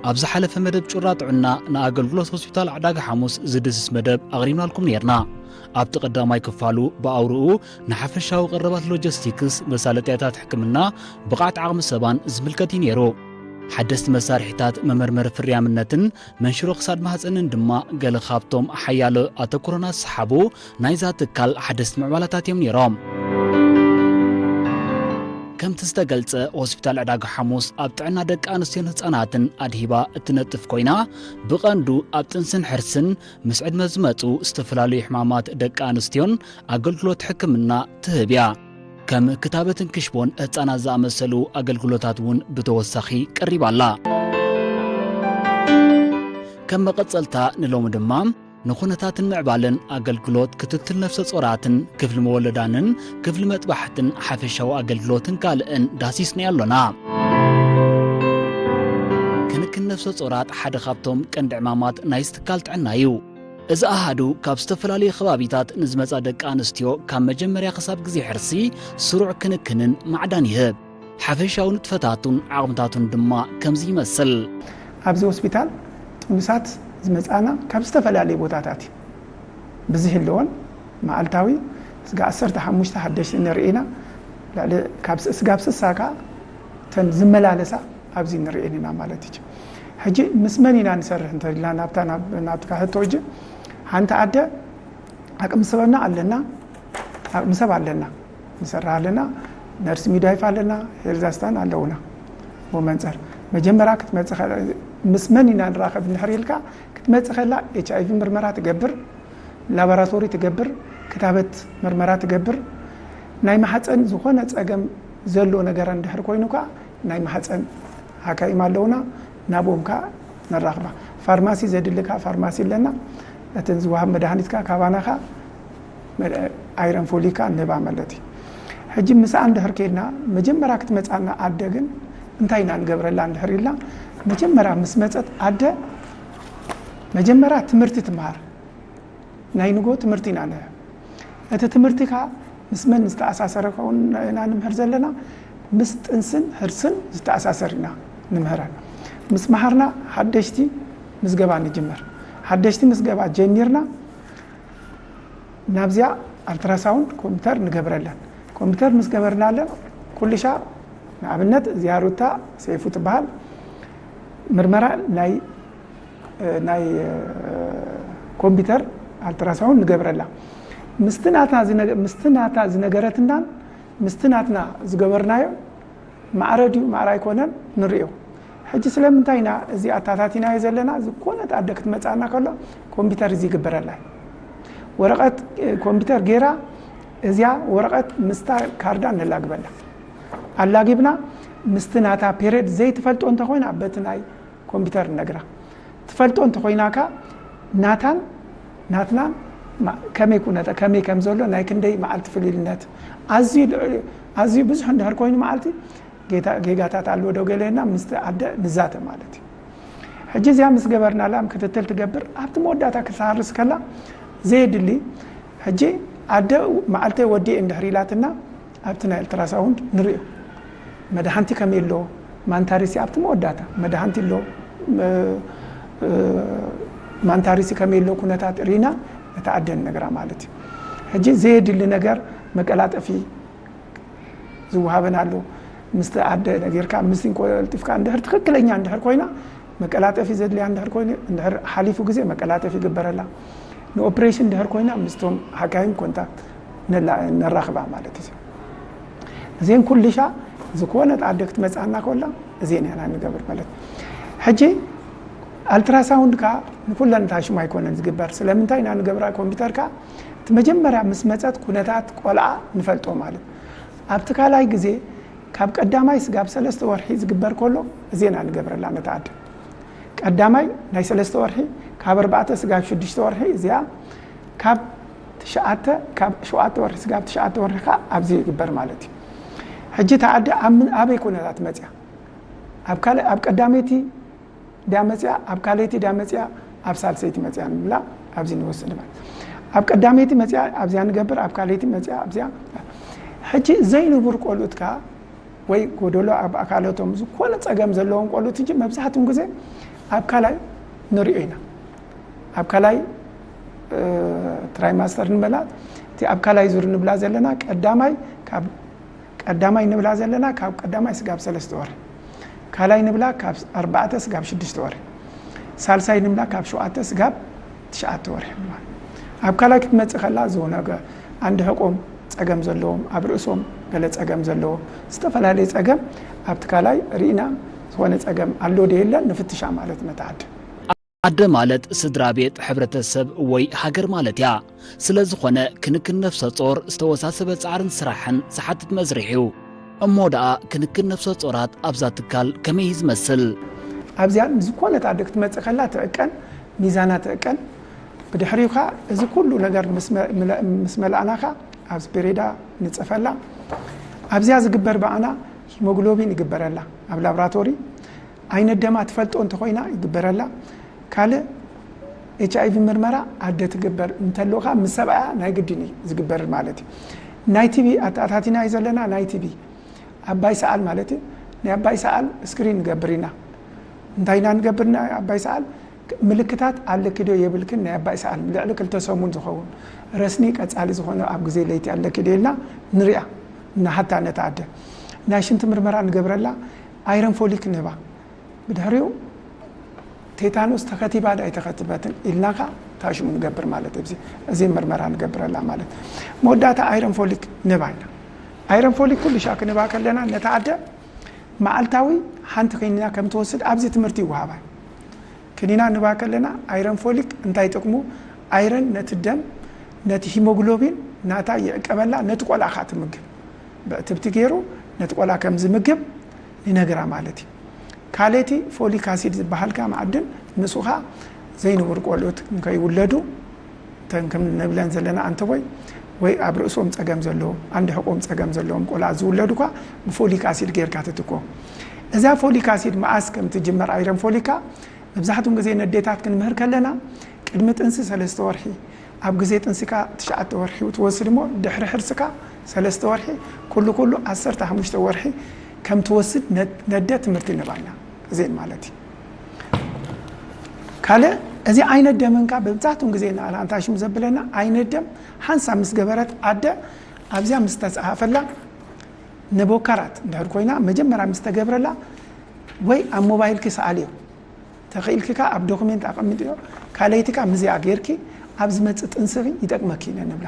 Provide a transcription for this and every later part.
ኣብ ዝሓለፈ መደብ ጩራ ጥዕና ንኣገልግሎት ሆስፒታል ዕዳጋ ሓሙስ ዝድስስ መደብ ኣቕሪብናልኩም ነይርና። ኣብቲ ቀዳማይ ክፋሉ ብኣውርኡ ንሓፈሻዊ ቀረባት ሎጂስቲክስ፣ መሳለጥያታት ሕክምና፣ ብቕዓት ዓቕሚ ሰባን ዝምልከት እዩ ነይሩ። ሓደስቲ መሳርሒታት መመርመሪ ፍርያምነትን መንሽሮ ክሳድ ማህፀንን ድማ ገለ ካብቶም ሓያሎ ኣተኩሮና ዝሰሓቡ ናይዛ ትካል ሓደስቲ ምዕባላታት እዮም ነይሮም። ከምቲ ዝተገልጸ፣ ሆስፒታል ዕዳጋ ሓሙስ ኣብ ጥዕና ደቂ ኣንስትዮን ህጻናትን ኣድሂባ እትነጥፍ ኮይና፣ ብቐንዱ ኣብ ጥንስን ሕርስን ምስ ዕድመ ዝመጹ ዝተፈላለዩ ሕማማት ደቂ ኣንስትዮን ኣገልግሎት ሕክምና ትህብ እያ። ከም ክታበትን ክሽቦን ህጻናት ዝኣመሰሉ ኣገልግሎታት እውን ብተወሳኺ ቀሪባ ኣላ። ከም መቐጸልታ ንሎሚ ድማ ንኹነታትን ምዕባለን ኣገልግሎት ክትትል ነፍሰ ጾራትን ክፍሊ መወለዳንን ክፍሊ መጥባሕትን ሓፈሻዊ ኣገልግሎትን ካልእን ዳሲስና ኣሎና። ክንክን ነፍሰ ጾራት ሓደ ካብቶም ቀንዲ ዕማማት ናይ ትካል ጥዕና እዩ። እዚ ኣሃዱ ካብ ዝተፈላለዩ ከባቢታት ንዝመጻ ደቂ ኣንስትዮ ካብ መጀመርያ ክሳብ ግዜ ሕርሲ ስሩዕ ክንክንን ማዕዳን ይህብ። ሓፈሻዊ ንጥፈታቱን ዓቕምታቱን ድማ ከምዚ ይመስል። ኣብዚ ሆስፒታል ጥኑሳት ዝመጻና ካብ ዝተፈላለዩ ቦታታት እዩ። ብዝህልወን መዓልታዊ ስጋ ዓሰርተ ሓሙሽተ ሓደሽቲ ንርኢ ኢና። ልዕሊ ካብ ስ-፣ ስጋብ ስሳ ከኣ እተን ዝመላለሳ ኣብዚ ንርእየን ኢና ማለት እዩ። ሕጂ ምስ መን ኢና ንሰርሕ እንተልና ናብታ ናብ-፣ ናብትካ ሕቶ፣ ሕጂ ሓንቲ ኣደ ዓቅሚ ሰብና ኣለና፣ ዓቅሚ ሰብ ኣለና፣ ንሰርሕ ኣለና፣ ነርስ ሚድዋይፍ ኣለና፣ ሄልዝ ኣስታን ኣለውና። ብመንጽር መጀመርያ ክትመጽእ ከላ፣ ምስ መን ኢና ንራኸብ እንድሕር ኢልካ፣ ክትመጽእ ከላ ኤች ኣይ ቪ ምርመራ ትገብር፣ ላቦራቶሪ ትገብር፣ ክታበት ምርመራ ትገብር፣ ናይ ማሕጸን ዝኾነ ጸገም ዘሎ ነገር እንድሕር ኮይኑ ከኣ ናይ ማሕጸን ሓካይም ኣለውና፣ ናብኦም ከኣ ነራኽባ። ፋርማሲ ዘድሊ ከኣ ፋርማሲ ኣለና። እተን ዝወሃብ መድሃኒት ከኣ ካባና ከኣ መድ-፣ ኣይረን ፎሊክ ከኣ ንህባ ማለት እዩ። ሕጂ ምስኣ እንድሕር ኬድና፣ መጀመርያ ክትመጻና ኣደ ግን እንታይ ኢና ንገብረላ እንድሕር ኢልና፣ መጀመርያ ምስ መጸት ኣደ መጀመርያ ትምህርቲ ትመሃር። ናይ ንግሆ ትምህርቲ ኢና ንህብ። እቲ ትምህርቲ ከኣ ምስ መን ዝተኣሳሰረ ክኸውን ኢና ንምህር ዘለና? ምስ ጥንስን ሕርስን ዝተኣሳሰር ኢና ንምህረን። ምስ መሃርና ሓደሽቲ ምዝገባ ንጅምር። ሓደሽቲ ምዝገባ ጀሚርና ናብዚኣ ኣልትራሳውንድ ኮምፒውተር ንገብረለን። ኮምፒውተር ምስ ገበርናለን ኩልሻ፣ ንኣብነት እዚኣ ሩታ ሰይፉ ትበሃል፣ ምርመራ ናይ ናይ ኮምፒውተር ኣልትራሳውንድ ንገብረላ። ምስቲ ናትና ዝነገ-፣ ምስቲ ናታ ዝነገረትናን ምስቲ ናትና ዝገበርናዮ ማዕረ ድዩ ማዕረ ኣይኮነን ንርእዮ። ሕጂ ስለምንታይ ኢና እዚ ኣታታቲናዮ ዘለና? ዝኾነት ኣደ ክትመጽኣና ከሎ ኮምፒውተር እዚ ይግበረላ እዩ። ወረቐት፣ ኮምፒውተር ጌራ እዚኣ ወረቐት ምስታ ካርዳ ነላግበላ። ኣላጊብና ምስቲ ናታ ፔሬድ ዘይትፈልጦ እንተኾይና በቲ ናይ ኮምፒውተር ነግራ። ትፈልጦ እንተኾይናካ ናታን ናትናን ማ-፣ ከመይ ኩነታ፣ ከመይ ከም ዘሎ፣ ናይ ክንደይ መዓልቲ ፍልልነት፣ ኣዝዩ ልዑል፣ ኣዝዩ ብዙሕ እንድሕር ኮይኑ መዓልቲ ጌታ-፣ ጌጋታት ኣለዎ ዶ ገለና ምስቲ ኣደ ንዛተ ማለት እዩ። ሕጂ እዚኣ ምስ ገበርናላ ክትትል ትገብር፣ ኣብቲ መወዳእታ ክትሃርስ ከላ ዘየድሊ፣ ሕጂ ኣደ መዓልተይ ወዲኤ እንድሕር ኢላትና፣ ኣብቲ ናይ ኣልትራሳውንድ ንርእዮ። መድሃንቲ ከመይ ኣሎ? ማንታሪሲ ኣብቲ መወዳእታ መድሃንቲ ኣሎ። እ፣ እ፣ ማንታሪሲ ከመይ ኣሎ? ኩነታት ርኢና ነታ ኣደ ንነግራ ማለት እዩ። ሕጂ ዘየድሊ ነገር መቀላጠፊ ዝወሃበን ኣሎ። ምስቲ ኣደ ነጊርካ፣ ምስቲ ቆልጢፍካ እንድሕር ትኽክለኛ እንድሕር ኮይና፣ መቀላጠፊ ዘድልያ እንድሕር ኮይኑ፣ እንድሕር ሓሊፉ ግዜ መቀላጠፊ ይግበረላ። ንኦፕሬሽን እንድሕር ኮይና፣ ምስቶም ሓካይም ኮንታክት ነላ-፣ ነራኽባ ማለት እዩ። እዚን ኩልሻ ዝኾነት ኣደ ክትመጽኣና ከላ፣ እዚን ኢና ንገብር ማለት። ሕጂ ኣልትራሳውንድ ከኣ ንኩለን ታሽሙ ኣይኮነን ዝግበር። ስለምንታይ ኢና ንገብራ? ኮምፒውተር ከኣ እቲ መጀመርያ ምስ መጸት ኩነታት ቆልዓ ንፈልጦ ማለት። ኣብቲ ካልኣይ ግዜ ካብ ቀዳማይ ስጋብ ሰለስተ ወርሒ ዝግበር ከሎ፣ እዚና ንገብረላ ነታ ኣደ። ቀዳማይ ናይ ሰለስተ ወርሒ፣ ካብ ኣርባዕተ ስጋብ ሽዱሽተ ወርሒ እዚኣ፣ ካብ ትሽዓተ፣ ካብ ሸውዓተ ወርሒ ስጋብ ትሽዓተ ወርሒ ከኣ ኣብዚ ይግበር ማለት እዩ። ሕጂ እታ ኣደ ኣብ ምን-፣ ኣበይ ኩነታት መጽያ? ኣብ ካልእ፣ ኣብ ቀዳመይቲ ድያ መጽያ፣ ኣብ ካልኣይቲ ድያ መጽያ፣ ኣብ ሳልሰይቲ መጽያ ንብላ ኣብዚ ንወስድ ማለት። ኣብ ቀዳመይቲ መጽያ ኣብዚኣ ንገብር፣ ኣብ ካልኣይቲ መጽያ ኣብዚኣ። ሕጂ ዘይንቡር ቆልኡት ከኣ ወይ ጎደሎ ኣብ ኣካላቶም ዝኾነ ጸገም ዘለዎም ቆልኡት፣ ሕጂ መብዛሕትኡ ግዜ ኣብ ካልኣይ ንሪኦ ኢና። ኣብ ካልኣይ ትራይማስተር ንበላ፣ እቲ ኣብ ካልኣይ ዙር ንብላ ዘለና ቀዳማይ ካብ ቀዳማይ ንብላ ዘለና ካብ ቀዳማይ ስጋብ ሰለስተ ወርሒ፣ ካልኣይ ንብላ ካብ ኣርባዕተ ስጋብ ሽዱሽተ ወርሒ፣ ሳልሳይ ንብላ ካብ ሸውዓተ ስጋብ ትሽዓተ ወርሒ። ኣብ ካልኣይ ክትመጽእ ከላ ዝውነገ ኣንዲ ሕቆም ጸገም ዘለዎም፣ ኣብ ርእሶም ገለ ጸገም ዘለዎም፣ ዝተፈላለየ ጸገም ኣብቲ ካልኣይ ርኢና፣ ዝኾነ ጸገም ኣሎ ዶ የለን ንፍትሻ ማለት ነታ ዓዲ። ኣደ ማለት ስድራ ቤት፣ ሕብረተሰብ ወይ ሃገር ማለት እያ። ስለ ዝኾነ ክንክን ነፍሰ ጾር ዝተወሳሰበ ጻዕርን ስራሕን ዝሓትት መስርሕ እዩ። እሞ ደኣ ክንክን ነፍሰ ጾራት ኣብዛ ትካል ከመይ እዩ ዝመስል? ኣብዚኣ ንዝኾነት ኣደ ክትመጽእ ከላ ትዕቀን፣ ሚዛና ትዕቀን። ብድሕሪኡ ኸኣ እዚ ኩሉ ነገር ምስ መ-፣ ምለ-፣ ምስ መላእና ኸኣ ኣብዚ ፔሬዳ ንጽፈላ። ኣብዚኣ ዝግበር ብኣና ሂሞግሎቢን ይግበረላ ኣብ ላብራቶሪ። ኣይነ ደማ ትፈልጦ እንተኾይና ይግበረላ። ካልእ ኤች ኣይ ቪ ምርመራ ኣደ ትግበር እንተሎ ኸኣ ምስ ሰብኣያ ናይ ግድን እዩ ዝግበር ማለት እዩ። ናይ ቲ ቢ ኣተኣታቲናዮ ዘለና ናይ ቲ ቢ ኣባይ ሰኣል ማለት እዩ። ናይ ኣባይ ሰኣል ስክሪን ንገብር ኢና። እንታይ ኢና ንገብር ናይ ኣባይ ሰኣል? ምልክታት ኣለኪ ዶ የብልክን ናይ ኣባይ ሰኣል ልዕሊ ክልተ ሰሙን ዝኸውን ረስኒ ቀጻሊ ዝኾነ ኣብ ግዜ ለይቲ ኣለኪ ዶ ኢልና ንሪኣ፣ ንሓታ ነታ ኣደ። ናይ ሽንቲ ምርመራ ንገብረላ፣ ኣይረን ፎሊክ ንህባ። ብድሕሪኡ ቴታኖስ ተኸቲባ ዶ ኣይተኸትበትን ኢልና ኸኣ ታሽሙ ንገብር ማለት እዩ። እዚ ምርመራ ንገብረላ ማለት። መወዳእታ ኣይረን ፎሊክ ንህባ ኢና። ኣይረን ፎሊክ ኩሉ ሻዕ ክንህባ ከለና ነታ ኣደ መዓልታዊ ሓንቲ ክኒና ከም ትወስድ ኣብዚ ትምህርቲ ይወሃባ። ክኒና ንህባ ከለና ኣይረን ፎሊክ እንታይ ጥቕሙ? ኣይረን ነቲ ደም፣ ነቲ ሂሞግሎቢን ናታ ይዕቀበላ፣ ነቲ ቆልዓ ኸኣ ትምግብ። ብዕትብቲ ገይሩ ነቲ ቆልዓ ከም ዝምግብ ንነግራ ማለት እዩ። ካልእቲ ፎሊክ ኣሲድ ዝበሃልካ መኣድን ንሱ ኸኣ ዘይንቡር ቆልዑት ንከይውለዱ፣ እተን ከም ንብለን ዘለና ኣንተቦይ ወይ ኣብ ርእሶም ጸገም ዘለዎም፣ ኣንዲ ሕቖም ጸገም ዘለዎም ቆልዓ ዝውለዱ እኳ ብፎሊክ ኣሲድ ጌርካ ትትክኦ። እዛ ፎሊክ ኣሲድ መኣስ ከም ትጅመር ኣይረን ፎሊካ መብዛሕትኡ ግዜ ነዴታት ክንምህር ከለና ቅድሚ ጥንሲ ሰለስተ ወርሒ፣ ኣብ ግዜ ጥንስካ ትሽዓተ ወርሒ ትወስድ እሞ ድሕሪ ሕርስካ ሰለስተ ወርሒ፣ ኩሉ ኩሉ ዓሰርተ ሓሙሽተ ወርሒ ከም ትወስድ ነ-፣ ነደ ትምህርቲ ንህባ ኢና። እዜን ማለት እዩ። ካልእ እዚ ዓይነት ደምንካ መብዛሕትኡ ግዜ ንኣና እንታይ ሽም ዘብለና ዓይነት ደም ሓንሳብ ምስ ገበረት ኣደ ኣብዚኣ ምስ ተጻሃፈላ ነቦካራት እንድሕር ኮይና መጀመርያ ምስ ተገብረላ ወይ ኣብ ሞባይልኪ ሰኣልዮ፣ ተኽኢልኪ ከኣ ኣብ ዶክሜንት ኣቐምጥዮ፣ ካልኣይቲ ከኣ ምስዚኣ ጌርኪ ኣብ ዝመጽእ ጥንስኺ ይጠቅመኪ ኢነ ንብላ።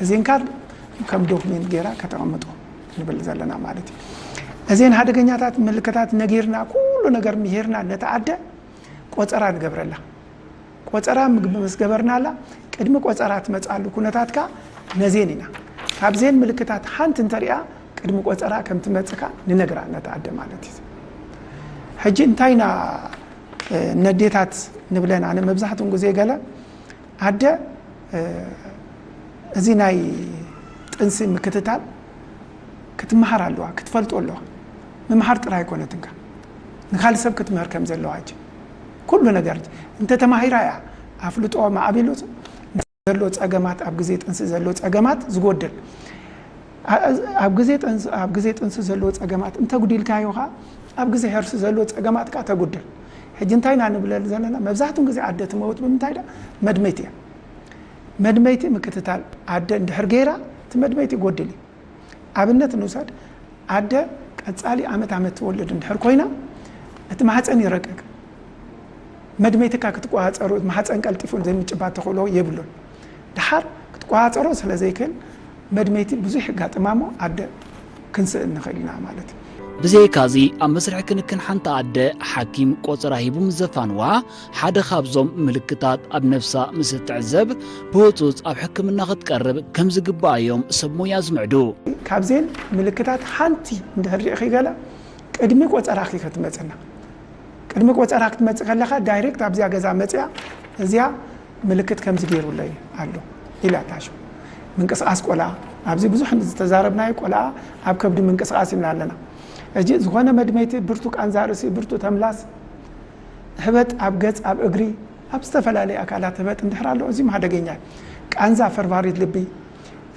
እዜን ካርድ ከም ዶክሜንት ጌራ ከተቐምጦ ንብል ዘለና ማለት እዩ። እዜን ሓደገኛታት ምልክታት ነጊርና፣ ኩሉ ነገር ምሂርና ነታ ኣደ ቆጸራ ንገብረላ። ቆጸራ ምግቢ ምስ ገበርናላ፣ ቅድሚ ቆጸራ ትመጽኣሉ ኩነታትካ ነዜን ኢና። ካብዜን ምልክታት ሓንቲ እንተሪኣ፣ ቅድሚ ቆጸራ ከም ትመጽካ ንነግራ ነታ ኣደ ማለት እዩ። ሕጂ እንታይ ኢና፣ እ፣ ነዴታት ንብለን? ኣነ መብዛሕትኡ ግዜ ገለ ኣደ፣ እ፣ እዚ ናይ ጥንሲ ምክትታል ክትመሃር ኣለዋ፣ ክትፈልጦ ኣለዋ። ምምሃር ጥራይ ኣይኮነትንካ፣ ንኻልእ ሰብ ክትምህር ከም ዘለዋ ሕጂ ኩሉ ነገር እንተ ተማሂራ እያ ኣፍልጦ ማዕቢሉ ዘሎ ጸገማት፣ ኣብ ግዜ ጥንሲ ዘሎ ጸገማት ዝጎድል። ኣ-፣ ኣብ ግዜ ጥንሲ፣ ኣብ ግዜ ጥንሲ ዘሎ ጸገማት እንተ ጉዲልካዮ ኸኣ፣ ኣብ ግዜ ሕርሲ ዘሎ ጸገማት ከኣ ተጉድል። ሕጂ እንታይ ኢና ንብለል ዘለና? መብዛሕትኡ ግዜ ኣደ ትመውት ብምንታይ ደኣ? መድመይቲ እያ። መድመይቲ ምክትታል ኣደ እንድሕር ገይራ፣ እቲ መድመይቲ ይጎድል እዩ። ኣብነት ንውሰድ፣ ኣደ ቀጻሊ ዓመት ዓመት ትወልድ እንድሕር ኮይና፣ እቲ ማህጸን ይረቅቅ። መድመይትካ ክትቆጻጸሮ፣ ማህጸን ቀልጢፉ ዘይምጭባት ተኽእሎ የብሉን። ደሓር ክትቆጻጸሮ ስለ ዘይክእል፣ መድመይቲ ብዙሕ የጋጥማ እሞ ኣደ ክንስእን ንኽእል ኢና ማለት እዩ። ብዘይካዚ፣ ኣብ መስርሕ ክንክን ሓንቲ ኣደ፣ ሓኪም ቆጸራ ሂቡ ምስ ዘፋንዋ፣ ሓደ ካብዞም ምልክታት ኣብ ነፍሳ ምስ እትዕዘብ፣ ብህጹጽ ኣብ ሕክምና ክትቀርብ ከም ዝግባእ እዮም ሰብ ሞያ ዝምዕዱ። ካብዘን ምልክታት ሓንቲ እንድሕር ርኢኺ ገለ፣ ቅድሚ ቆጸራኺ ክትመጽና። ቅድሚ ቆጸራ ክትመጽእ ከለኻ፣ ዳይሬክት ኣብዚኣ ገዛ መጽያ፣ እዚኣ ምልክት ከምዚ ገይሩለይ ኣሎ ኢላ ታሹ። ምንቅስቓስ ቆልዓ፣ ኣብዚ ብዙሕ ዝተዛረብናዮ ቆልዓ ኣብ ከብዲ ምንቅስቓስ ኢልና ኣለና። ሕጂ ዝኾነ መድመይቲ ብርቱ ቃንዛ ርእሲ፣ ብርቱ ተምላስ፣ ህበጥ ኣብ ገጽ፣ ኣብ እግሪ፣ ኣብ ዝተፈላለየ ኣካላት ህበጥ እንድሕር ኣሎ፣ እዚም ሓደገኛ እዩ። ቃንዛ ፈርባሪት ልቢ፣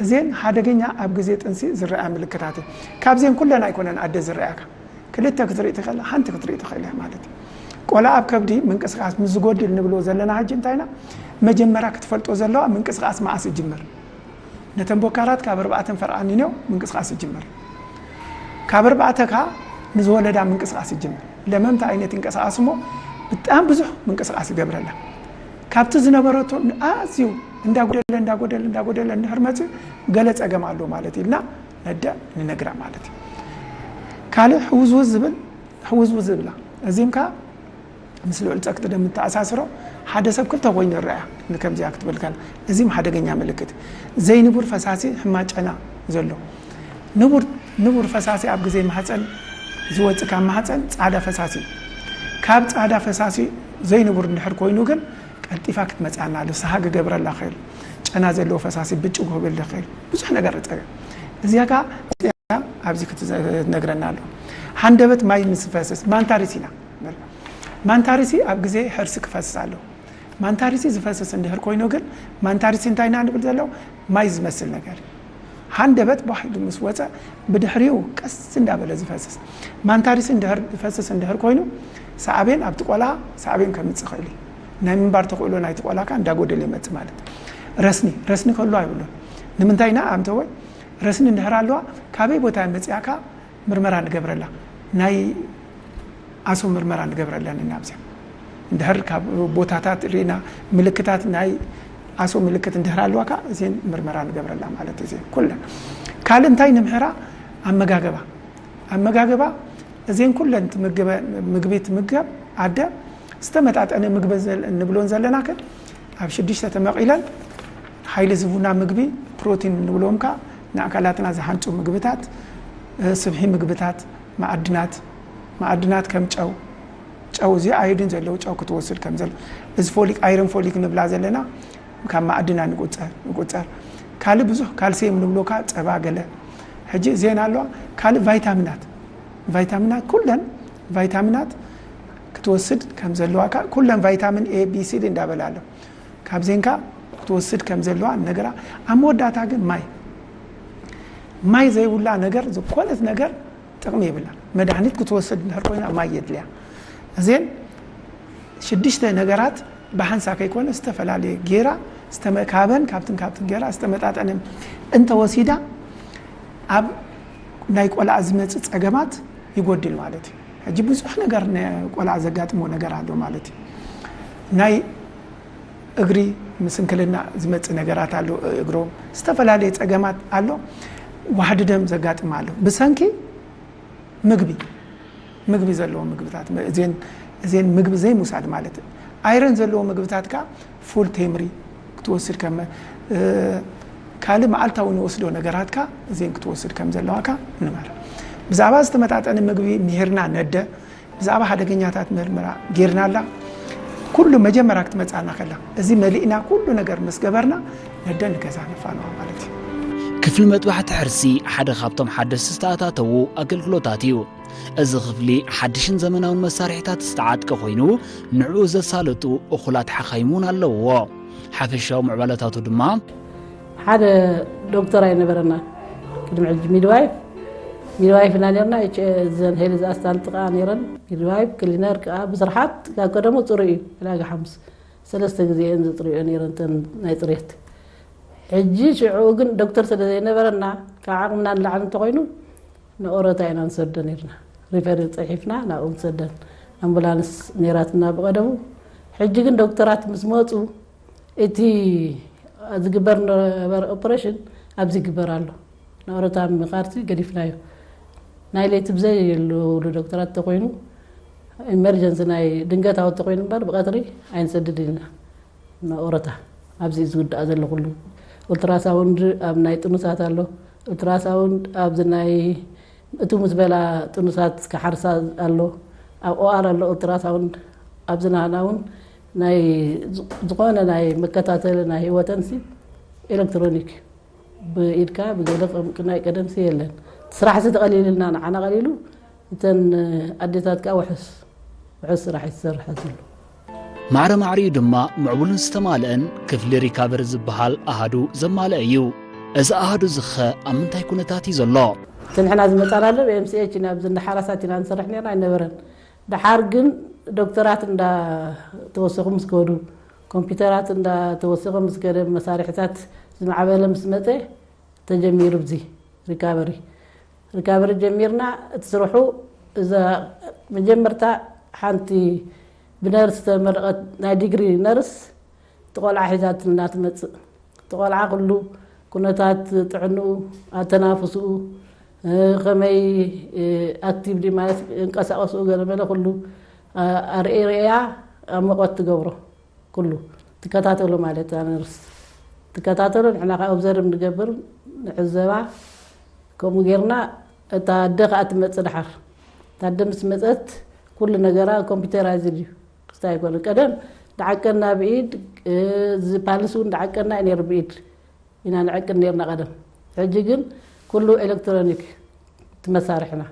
እዜን ሓደገኛ ኣብ ግዜ ጥንሲ ዝረኣያ ምልክታት እዩ። ካብዜን ኩለን ኣይኮነን ኣደ ዝረኣያካ። ክልተ ክትርኢ ትኽእል፣ ሓንቲ ክትርኢ ትኽእል እያ ማለት እዩ። ቆልዓ ኣብ ከብዲ ምንቅስቃስ ምስ ዝጎድል ንብሎ ዘለና ሕጂ እንታይና መጀመርያ ክትፈልጦ ዘለዋ ምንቅስቃስ መዓስ ይጅምር። ነተን ቦካራት ካብ ኣርባዕተን ፈርቓን ንዮ ምንቅስቃስ ይጅምር። ካብ ኣርባዕተ ከኣ ንዝወለዳ ምንቅስቃስ ይጅምር። ለመምታ ዓይነት ይንቀሳቀስ እሞ ብጣም ብዙሕ ምንቅስቃስ ይገብረላ። ካብቲ ዝነበረቶ ኣዝዩ እንዳጎደለ እንዳጎደለ እንዳጎደለ እንድሕር መፅዩ ገለ ፀገም ኣሎ ማለት ኢልና ነደ ንነግራ ማለት እዩ። ካልእ ሕውዝውዝ ዝብል ሕውዝውዝ ዝብላ እዚም ከኣ ምስ ልዑል ጸቅጢ ደም ተኣሳስሮ ሓደ ሰብ ክልተ ኮይኑ ይረኣያ። ንከምዚኣ ክትብል ከላ እዚም ሓደገኛ ምልክት ዘይንቡር ፈሳሲ ሕማጨና ዘሎ ንቡር ንቡር ፈሳሲ ኣብ ግዜ ማህፀን ዝወፅእ ካብ ማህፀን ፃዕዳ ፈሳሲ ካብ ፃዕዳ ፈሳሲ ዘይንቡር እንድሕር ኮይኑ ግን ቀልጢፋ ክትመፅኣና ኣሎ ሰሃ ክገብረላ ክእል ጨና ዘለዎ ፈሳሲ ብጭ ክህብል ክእል ብዙሕ ነገር ርፀገ እዚኣ ከዓ ኣብዚ ክትነግረና ኣሎ። ሃንደበት ማይ ምስ ዝፈስስ ማንታሪስ ኢና። ማንታሪሲ ኣብ ግዜ ሕርሲ ክፈስስ ኣሎ። ማንታሪሲ ዝፈስስ እንድሕር ኮይኑ ግን ማንታሪሲ እንታይ ኢና ንብል ዘለዉ ማይ ዝመስል ነገር እዩ። ሃንደበት ባሂሉ ምስ ወፀ ብድሕሪኡ ቀስ እንዳበለ ዝፈስስ ማንታሪሲ እንድሕር ዝፈስስ እንድሕር ኮይኑ ሳዕቤን ኣብቲ ቆልዓ ሳዕቤን ከምፅእ ይኽእል እዩ። ናይ ምንባር ተኽእሎ ናይቲ ቆልዓ ከዓ እንዳጎደለ ይመፅእ ማለት ረስኒ ረስኒ ከሎ ኣይብሉን። ንምንታይ ኢና ኣምተወይ ረስኒ እንድሕር ኣለዋ ካበይ ቦታ መፅያ ከዓ ምርመራ ንገብረላ ናይ ኣሶ ምርመራ ንገብረለን ኢና ኣብዚኣ እንድሕር ካብ ቦታታት ርኢና ምልክታት ናይ ኣሶ ምልክት እንድሕር ኣለዋ ከዓ እዚን ምርመራ ንገብረላ ማለት እዚ ኩለን ካልእ እንታይ ንምሕራ ኣመጋገባ ኣመጋገባ እዚን ኩለን ትምግበ ምግቢ ትምገብ ኣደ ዝተመጣጠነ ምግቢ ዘል- እንብሎን ዘለና ግን ኣብ ሽዱሽተ ተመቒለን ሓይሊ ዝቡና ምግቢ ፕሮቲን እንብሎም ከዓ ንኣካላትና ዝሃንፁ ምግብታት እ፣ ስብሒ ምግብታት ማዕድናት ማዕድናት ከም ጨው ጨው እዚ ኣዮዲን ዘለዎ ጨው ክትወስድ ከም ዘሎ እዚ ፎሊክ ኣይረን ፎሊክ ንብላ ዘለና ካብ ማዕድና ንቁፀር ንቁፀር ካልእ ብዙሕ ካልሲየም ንብሎ ከዓ ፀባ ገለ ሕጂ እዚአን ኣለዋ ካልእ ቫይታሚናት ቫይታሚናት ኩለን ቫይታሚናት ክትወስድ ከም ዘለዋ ከዓ ኩለን ቫይታሚን ኤ ቢ ሲ ዲ እንዳበላ ኣሎ ካብዜን ከዓ ክትወስድ ከም ዘለዋ ነገራ ኣብ መወዳእታ ግን ማይ ማይ ዘይብላ ነገር ዝኾነት ነገር ጥቕሚ የብላ መድሃኒት ክትወስድ እንድሕር ኮይና ማይ የድልያ እዜን ሽዱሽተ ነገራት ብሓንሳ ከይኮነ ዝተፈላለየ ጌራ ዝተመ- ካበን ካብትን ካብትን ጌራ ዝተመጣጠነ እንተወሲዳ ኣብ ናይ ቆልዓ ዝመፅእ ፀገማት ይጎድል ማለት እዩ ሕጂ ብዙሕ ነገር ነ- ቆልዓ ዘጋጥሞ ነገር ኣሎ ማለት እዩ ናይ እግሪ ምስንክልና ዝመፅእ ነገራት ኣሎ እግሮም ዝተፈላለየ ፀገማት ኣሎ ዋሕዲ ደም ዘጋጥም ኣሎ ብሰንኪ ምግቢ ምግቢ ዘለዎ ምግብታት እዜን እዜን ምግቢ ዘይምውሳድ ማለት ኣይረን ዘለዎ ምግብታት ከዓ ፉል ቴምሪ ክትወስድ ከም ካልእ መዓልታዊ ንወስዶ ነገራት ከዓ እዜን ክትወስድ ከም ዘለዋ ከዓ ንመር ብዛዕባ ዝተመጣጠነ ምግቢ ምሂርና ነደ ብዛዕባ ሓደገኛታት ምርምራ ጌርናላ ኩሉ መጀመርያ ክትመፃና ከላ እዚ መሊእና ኩሉ ነገር ምስ ገበርና ነደ ንገዛ ነፋነዋ ማለት እዩ ክፍሊ መጥባሕቲ ሕርሲ ሓደ ካብቶም ሓደስቲ ዝተኣታተዉ ኣገልግሎታት እዩ። እዚ ክፍሊ ሓድሽን ዘመናውን መሳርሒታት ዝተዓጥቀ ኮይኑ ንዕኡ ዘሳልጡ እኹላት ሓኻይም እውን ኣለውዎ። ሓፈሻዊ ምዕባለታቱ ድማ ሓደ ዶክተር ኣይነበረና ቅድሚ ሕጂ ሚድዋይፍ ሚድዋይፍ ኢና ነርና ዘን ሄሊ ዝኣስታልጥ ከዓ ነረን ሚድዋይፍ ክሊነር ከዓ ብስርሓት ካብ ቀደሙ ፅሩ እዩ ዕዳጋ ሓሙስ ሰለስተ ግዜ እየን ዝጥርዮ ነረን ተን ናይ ፅሬት ሕጂ ሽዑ ግን ዶክተር ስለ ዘይነበረና ካብ ዓቕምና ንላዕሊ እንተኮይኑ ንኦረታ ኢና ንሰዶ ነርና ሪፈር ፅሒፍና ናብኡ ንሰደን ኣምቡላንስ ነራትና ብቀደሙ ሕጂ ግን ዶክተራት ምስ መፁ እቲ ዝግበር ነበረ ኦፕሬሽን ኣብዚ ይግበር ኣሎ ንኦረታ ምኻድሲ ገዲፍናዮ ናይ ለይቲ ብዘይ የለውሉ ዶክተራት ተኮይኑ ኢመርጀንሲ ናይ ድንገታዊ ተኮይኑ እምበር ብቀትሪ ኣይንሰድድ ኢና ንኦረታ ኣብዚ ዝውዳእ ዘሎ ኩሉ ኡልትራሳውንድ ኣብ ናይ ጥኑሳት ኣሎ ኡልትራሳውንድ ኣብዚ ናይ እቱ ምስ በላ ጥኑሳት ክሓርሳ ኣሎ ኣብ ኦኣር ኣሎ ኡልትራሳውንድ ኣብዚ ናህና እውን ናይ ዝኾነ ናይ መከታተሊ ናይ ህይወተንሲ ኤሌክትሮኒክ ብኢድካ ብገለ ናይ ቀደምሲ የለን ስራሕሲ ተቐሊልና ንዓና ቀሊሉ እተን ኣዴታት ከዓ ውሕስ ውሕስ ስራሕ ይሰርሐ ዘሎ ማዕረ ማዕሪኡ ድማ ምዕቡልን ዝተማልአን ክፍሊ ሪካቨሪ ዝበሃል ኣሃዱ ዘማልአ እዩ። እዚ ኣሃዱ ዝኸ ኣብ ምንታይ ኩነታት እዩ ዘሎ? እቲ ንሕና ዝመፃና ኣሎ ብኤምሲኤች ኢና ኣብዚ እንዳ ሓራሳት ኢና ንሰርሕ ነርና ኣይነበረን። ደሓር ግን ዶክተራት እንዳተወሰኹ ምስ ከዱ፣ ኮምፒውተራት እንዳተወሰኸ ምስ ከደ፣ መሳርሕታት ዝማዕበለ ምስ መፀ፣ ተጀሚሩ ብዚ ሪካቨሪ። ሪካቨሪ ጀሚርና፣ እቲ ስርሑ እዛ መጀመርታ ሓንቲ ብነርስ ዝተመረቐት ናይ ዲግሪ ነርስ፣ እቲ ቆልዓ ሒዛትና ትመጽእ። እቲ ቆልዓ ኩሉ ኩነታት ጥዕንኡ፣ ኣተናፍስኡ፣ እ፣ ከመይ፣ እ፣ ኣክቲቭሊ ማለት እንቀሳቐስኡ ገለ መለ ኩሉ፣ ኣ-፣ ኣርእያ ኣብ መቐት ትገብሮ። ኩሉ ትከታተሎ ማለት እያ ነርስ። ትከታተሎ፣ ንሕና ከዓ ኦብዘርቭ ንገብር፣ ንዕዘባ። ከምኡ ጌርና እታ ኣደ ከዓ ትመጽእ ደሓር። እታ ኣደ ምስ መጸት ኩሉ ነገራ ኮምፒውተራይዝድ እዩ። ክስታይ ኣይኮነ። ቀደም ደዓቀና ብኢድ፣ እ፣ እዚ ፓልስ እውን ደዓቀና እዩ ነይሩ፣ ብኢድ ኢና ንዕቅን ነይርና ቀደም። ሕጂ ግን ኩሉ ኤሌክትሮኒክ፣ እቲ መሳርሕና፣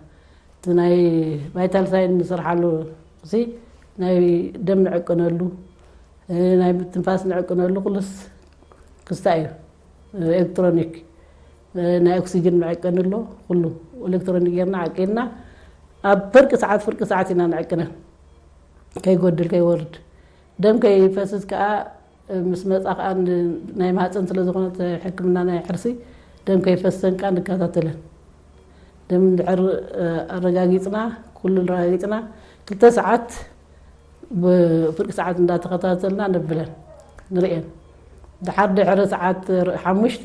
እቲ ናይ ቫይታል ሳይን ንሰርሓሉ፣ እዚ ናይ ደም ንዕቅነሉ፣ እ፣ ናይ ትንፋስ ንዕቅነሉ፣ ኩሉስ ክስታይ እዩ። ኤሌክትሮኒክ፣ እ፣ ናይ ኦክሲጅን መዐቀኒ ኣሎ፣ ኩሉ ኤሌክትሮኒክ ጌርና ዓቂንና፣ ኣብ ፍርቂ ሰዓት፣ ፍርቂ ሰዓት ኢና ንዕቅነን። ከይጎድል፣ ከይወርድ፣ ደም ከይፈስስ ከዓ፣ እ፣ ምስ መጻ ከዓ ን-፣ ናይ ማህፀን ስለ ዝኾነት ሕክምና ናይ ሕርሲ፣ ደም ከይፈሰን ከዓ ንከታተለን። ደም እንድሕር፣ እ፣ ኣረጋጊጽና፣ ኩሉ ኣረጋጊጽና፣ ክልተ ሰዓት ብፍርቂ ሰዓት እንዳተኸታተልና ነብለን፣ ንርእየን። ድሓር ድሕሪ ሰዓት ሓሙሽተ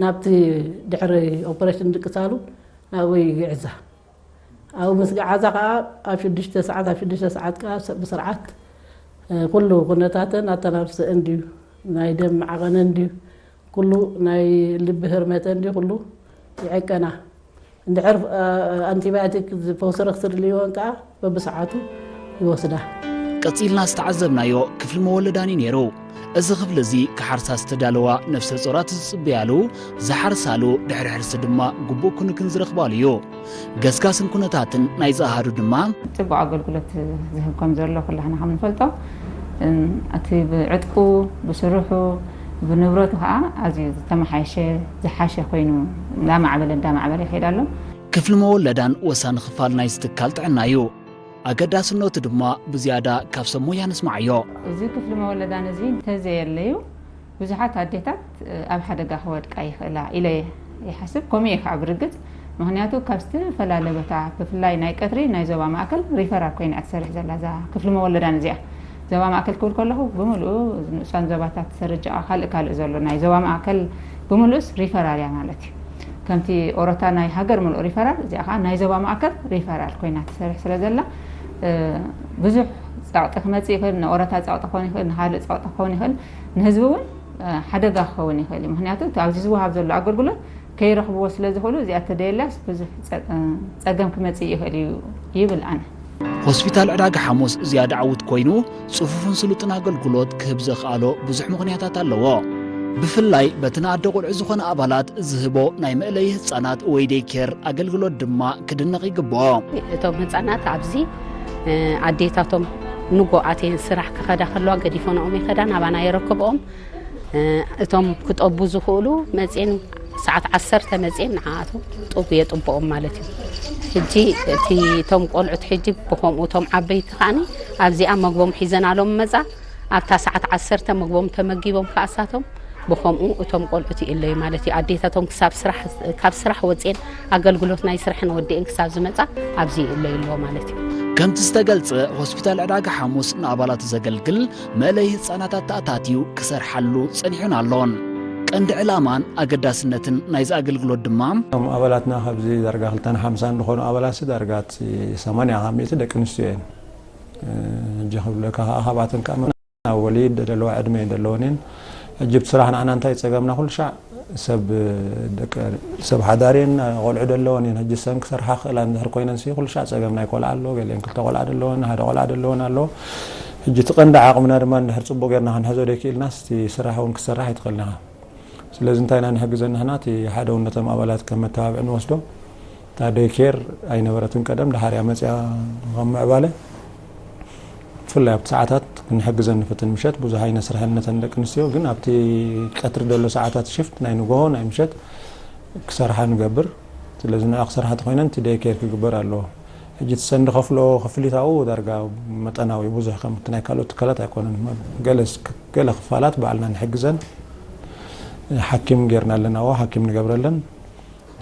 ናብቲ ድሕሪ ኦፐሬሽን ድቅሳሉ ናብኡ ይግዕዛ። ኣብኡ ምስ ገዓዛ ከዓ ኣብ ሽዱሽተ ሰዓት፣ ኣብ ሽዱሽተ ሰዓት ከዓ ስ-፣ ብስርዓት፣ እ፣ ኩሉ ኩነታተን ኣተናፍሰአን ድዩ፣ ናይ ደም ዓቐነን ድዩ፣ ኩሉ ናይ ልቢ ህርመተን ድዩ፣ ኩሉ ይዕቀና። እንድሕር፣ እ፣ ኣንቲባዮቲክ ዝፈውሲ ረኽሲ ድልይወን ከዓ በብሰዓቱ ይወስዳ። ቀጺልና ዝተዓዘብናዮ ክፍሊ መወለዳን እዩ ነይሩ። እዚ ክፍሊ እዚ ክሓርሳ ዝተዳለዋ ነፍሰ ጾራት ዝጽበያሉ፣ ዝሓርሳሉ፣ ድሕሪ ሕርሲ ድማ ግቡእ ክንክን ዝረኽባሉ እዩ። ገስጋስን ኩነታትን ናይዚ ኣሃዱ ድማ ጽቡቕ ኣገልግሎት ዝህብ ከም ዘሎ ኩላህና ከም ንፈልጦ፣ እም፣ እቲ ብዕጥቁ፣ ብስርሑ፣ ብንብረቱ ከዓ ኣዝዩ ዝተመሓየሸ፣ ዝሓሸ ኮይኑ እንዳማዕበለ፣ እንዳማዕበለ ይኸይድ ኣሎ። ክፍሊ መወለዳን ወሳኒ ክፋል ናይዚ ትካል ጥዕና እዩ። ኣገዳስነቱ ድማ ብዝያዳ ካብ ሰብ ሞያ ንስማዓዮ። እዚ ክፍሊ መወለዳን እዚ እንተዘየለዩ፣ ብዙሓት ኣዴታት፣ እ፣ ኣብ ሓደጋ ክወድቃ ይኽእላ ኢለ ይሓስብ። ከምኡ እየ ከዓ ብርግጽ። ምኽንያቱ ካብ ዝተፈላለየ ቦታ፣ ብፍላይ ናይ ቀትሪ ናይ ዞባ ማእከል ሪፈራል ኮይና እያ ትሰርሕ ዘላ እዛ ክፍሊ መወለዳን እዚኣ። ዞባ ማእከል ክብል ከለኹ ብምልኡ ንኡሳን ዞባታት፣ ሰርጃ፣ ካልእ ካልእ ዘሎ ናይ ዞባ ማእከል ብምልኡስ ሪፈራል እያ ማለት እዩ። ከምቲ ኦሮታ ናይ ሃገር ምሉእ ሪፈራል፣ እዚኣ ከዓ ናይ ዞባ ማእከል ሪፈራል ኮይና ትሰርሕ ስለ ዘላ፣ እ፣ ብዙሕ ጸቕጢ ክመጽእ ይኽእል፣ ንኦሮታ ጸቕጢ ክኸውን ይኽእል፣ ንኻልእ ጸቕጢ ክኸውን ይኽእል፣ ንህዝቢ እውን፣ እ፣ ሓደጋ ክኸውን ይኽእል እዩ። ምኽንያቱ እቲ ኣብዚ ዝወሃብ ዘሎ ኣገልግሎት ከይረኽብዎ ስለ ዝኽእሉ፣ እዚኣ ተደየላስ ብዙሕ ጸ-፣ እ፣ ጸገም ክመጽእ ይኽእል እዩ ይብል ኣነ። ሆስፒታል ዕዳጋ ሓሙስ ዝያዳ ዕዉት ኮይኑ፣ ጽፉፍን ስሉጥን ኣገልግሎት ክህብ ዘኽኣሎ ብዙሕ ምኽንያታት ኣለዎ። ብፍላይ በቲ ንኣደ ቁልዑ ዝኾነ ኣባላት ዝህቦ ናይ መእለዪ ህጻናት ወይ ዴይ ኬር ኣገልግሎት ድማ ክድነቕ ይግብኦ። እቶም ህጻናት ኣብዚ፣ እ፣ ኣዴታቶም ንጎ ኣትየን ስራሕ ክኸዳ ከለዋ ገዲፈንኦም ይኸዳ፣ ናባና የረክብኦም። እ፣ እቶም ክጠቡ ዝኽእሉ መጽየን ሰዓት ዓሰርተ መጽየን ንዓኣቶም ጡብ የጥብኦም ማለት እዩ። ሕጂ እቲ፣ እቶም ቆልዑት ሕጂ ብኸምኡ፣ እቶም ዓበይቲ ከዓኒ ኣብዚኣ መግቦም ሒዘናሎም መጻ፣ ኣብታ ሰዓት ዓሰርተ መግቦም ተመጊቦም ከኣሳቶም ብኸምኡ እቶም ቆልዑት ይእለዩ ማለት እዩ። ኣዴታቶም ክሳብ ስራሕ፣ ካብ ስራሕ ወጽየን ኣገልግሎት ናይ ስራሕን ወዲኤን ክሳብ ዝመጻ ኣብዚ ይእለዩ ኣለዎ ማለት እዩ። ከምቲ ዝተገልጸ፣ ሆስፒታል ዕዳጋ ሓሙስ ንኣባላቱ ዘገልግል መእለዪ ህጻናት ኣተኣታትዩ ክሰርሓሉ ጸኒሑን ኣሎን። ቀንዲ ዕላማን ኣገዳስነትን ናይዚ ኣገልግሎት ድማ፣ እቶም ኣባላትና ካብዚ ዳርጋ ክልተን ሓምሳን ዝኾኑ ኣባላት፣ ዳርጋ እቲ ሰማንያ ካብ ሚእቲ ደቂ ኣንስትዮ እየን። እ፣ ሕጂ ክብለካ ከኣ፣ ካብኣተን ከኣ ኣብ ወሊድ ዘለዋ ዕድመ እየን ዘለወን እየን። ሕጂ እቲ ስራሕ ንዓና እንታይ ጸገምና፣ ኩሉ ሻዕ ሰብ፣ ደቂ፣ ሰብ ሓዳር እየን፣ ቆልዑ ዘለወን እየን። ሕጂ ሰን ክሰርሓ ክኽእላ እንድሕር ኮይነን ሲ፣ ኩሉ ሻዕ ጸገም ናይ ቆልዓ ኣሎ፣ ገሊአን ክልተ ቆልዓ ዘለወን፣ ሓደ ቆልዓ ዘለወን ኣሎ። ሕጂ እቲ ቀንዲ ዓቕምና ድማ እንድሕር ጽቡቕ ጌርና ክንሕዞ ዘይክኢልናስ፣ እቲ ስራሕ እውን ክትሰርሕ ኣይትኽእልን ኢኻ። ስለዚ እንታይ ኢና ንሕግዘን ንሕና? እቲ ሓደ እውን ነቶም ኣባላት ከም መተባብዒ ንወስዶ። እታ ዴይ ኬር ኣይነበረትን ቀደም፣ ደሓር እያ መጽያ ከም ምዕባለ። ብፍላይ ኣብቲ ሰዓታት ክንሕግዘን ንፍትን። ምሸት ብዙሕ ኣይነስርሐን ነተን ደቂ ኣንስትዮ፣ ግን ኣብቲ ቀትሪ ዘሎ ሰዓታት ሽፍት፣ ናይ ንግሆ፣ ናይ ምሸት ክሰርሓ ንገብር። ስለዚ ንዓ ክሰርሓ ተኾይነን እቲ ዴይ ኬር ክግበር ኣለዎ። ሕጂ እቲ ሰንድ ከፍሎ ክፍሊታኡ ዳርጋ መጠናዊ፣ ብዙሕ ከም እቲ ናይ ካልኦት ትካላት ኣይኮነን። ገለ ስ-፣ ገለ ክፋላት ባዕልና ንሕግዘን፣ ሓኪም ጌርና ኣለና፣ ሓኪም ንገብረለን።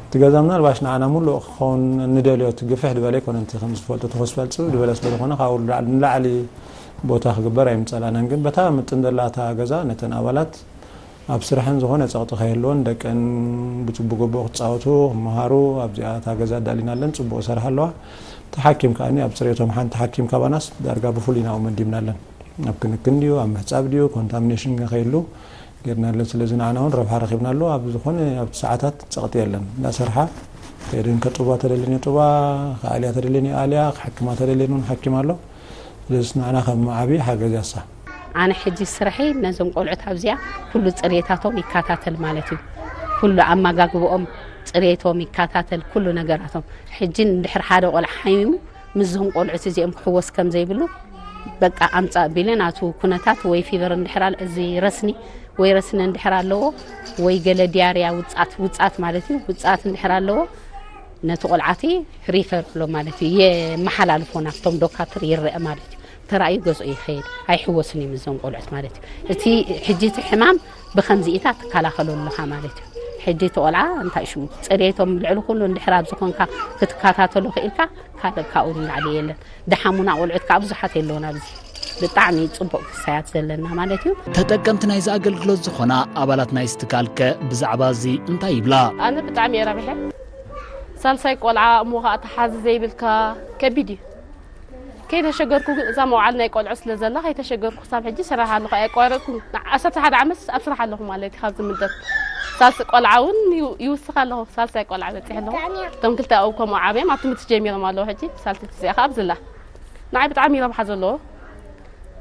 እቲ ገዛ ምናልባሽ ንዓና ሙሉእ ክኸውን ንደልዮ፣ እቲ ግፍሕ ዝበለ ኣይኮነን። እቲ ከም ዝፈልጦ እቲ ሆስፒታል ጽብብ ዝበለ ስለ ዝኾነ ካብኡ ንላዕሊ፣ ንላዕሊ ቦታ ክግበር ኣይምጸላናን። ግን በታ ምጥን ዘላ እታ ገዛ ነተን ኣባላት ኣብ ስራሕን ዝኾነ ጸቕጢ ከይህልወን፣ ደቀን ብጽቡቅ ግቡእ ክጻወቱ፣ ክመሃሩ፣ ኣብዚኣ እታ ገዛ ኣዳሊናለን፣ ጽቡቅ ይሰርሓ ኣለዋ። እቲ ሓኪም ከኣ ኣብ ጽሬቶም ሓንቲ ሓኪም ካባናስ ዳርጋ ብፍሉይ ናብኡ መዲብናለን። ኣብ ክንክን ድዩ፣ ኣብ ምሕጻብ ድዩ፣ ኮንታሚኔሽን ከይህሉ ጌርናለን። ስለዚ ንዓና እውን ረብሓ ረኺብናሉ። ኣብ ዝኾነ ኣብቲ ሰዓታት ጸቕጢ የለን። እንዳሰርሓ ከይደን ከጥባ ተደልየን የጥባ፣ ክኣልያ ተደልየን ይኣልያ፣ ክሓክማ ተደልየን እውን ሓኪም ኣሎ። ስለዚ ንዓና ከም ዓቢ ሓገዝ ያሳ። ኣነ ሕጂ ስርሐይ ነዞም ቆልዑት ኣብዚኣ ኩሉ ጽሬታቶም ይከታተል ማለት እዩ። ኩሉ ኣመጋግብኦም፣ ጽሬቶም ይከታተል፣ ኩሉ ነገራቶም። ሕጂ እንድሕር ሓደ ቆልዓ ሓሚሙ ምስዞም ቆልዑት እዚኦም ክሕወስ ከም ዘይብሉ በቃ ኣምጻእ ቢለ ናቱ ኩነታት ወይ ፊቨር እንድሕር ኣለ-፣ እዚ ረስኒ ወይ ረስኒ እንድሕር ኣለዎ ወይ ገለ ዲያርያ ውጻት፣ ውጻት ማለት እዩ። ውጻት እንድሕር ኣለዎ ነቲ ቆልዓቲ ሪፈር ኣሎ ማለት እዩ። የመሓላልፎ ናብቶም ዶካትር ይረአ ማለት እዩ። ተራእዩ ገዝኡ ይኸይድ። ኣይሕወስን እዩ ምስዞም ቆልዑት ማለት እዩ። እቲ ሕጂ እቲ ሕማም ብኸምዚ ኢታ ትከላኸሎ ኣለኻ ማለት እዩ። ሕጂ እቲ ቆልዓ እንታይ ሽሙ ጽሬቶም ልዕሊ ኩሉ እንድሕር ኣብ ዝኾንካ ክትከታተሎ ክኢልካ ካልእ ካብኡ ንላዕሊ የለን። ደሓሙና ቆልዑት ከዓ ብዙሓት የለውን ኣብዚ። ብጣዕሚ ጽቡቕ ክሳያት ዘለና ማለት እዩ። ተጠቀምቲ ናይዚ ኣገልግሎት ዝኾና ኣባላት ናይዚ ትካል ከ ብዛዕባ እዚ እንታይ ይብላ? ኣነ ብጣዕሚ እየ ረቢሐ። ሳልሳይ ቆልዓ እሞ ከዓ ተሓዚ ዘይብልካ ከቢድ እዩ። ከይተሸገርኩ ግን እዛ መውዓል ናይ ቆልዑ ስለ ዘላ ከይተሸገርኩ ክሳብ ሕጂ ስራሕ ኣለኹ፣ ኣየቋረጥኩን። ን-፣ ዓሰርተ ሓደ ዓመት ኣብ ስራሕ ኣለኹ ማለት እዩ። ካብ ዝምደብ ሳልሲ ቆልዓ እውን ይው-፣ ይውስኽ ኣለኹ። ሳልሳይ ቆልዓ በፂሐ ኣለኹ። እቶም ክልተ ኣብኡ ከምኡ ዓብዮም ኣብ ትምህርቲ ጀሚሮም ኣለዉ። ሕጂ ሳልሰይቲ እዚኣ ከዓ ኣብዝላ ንዓይ ብጣዕሚ ረብሓ ዘለዎ።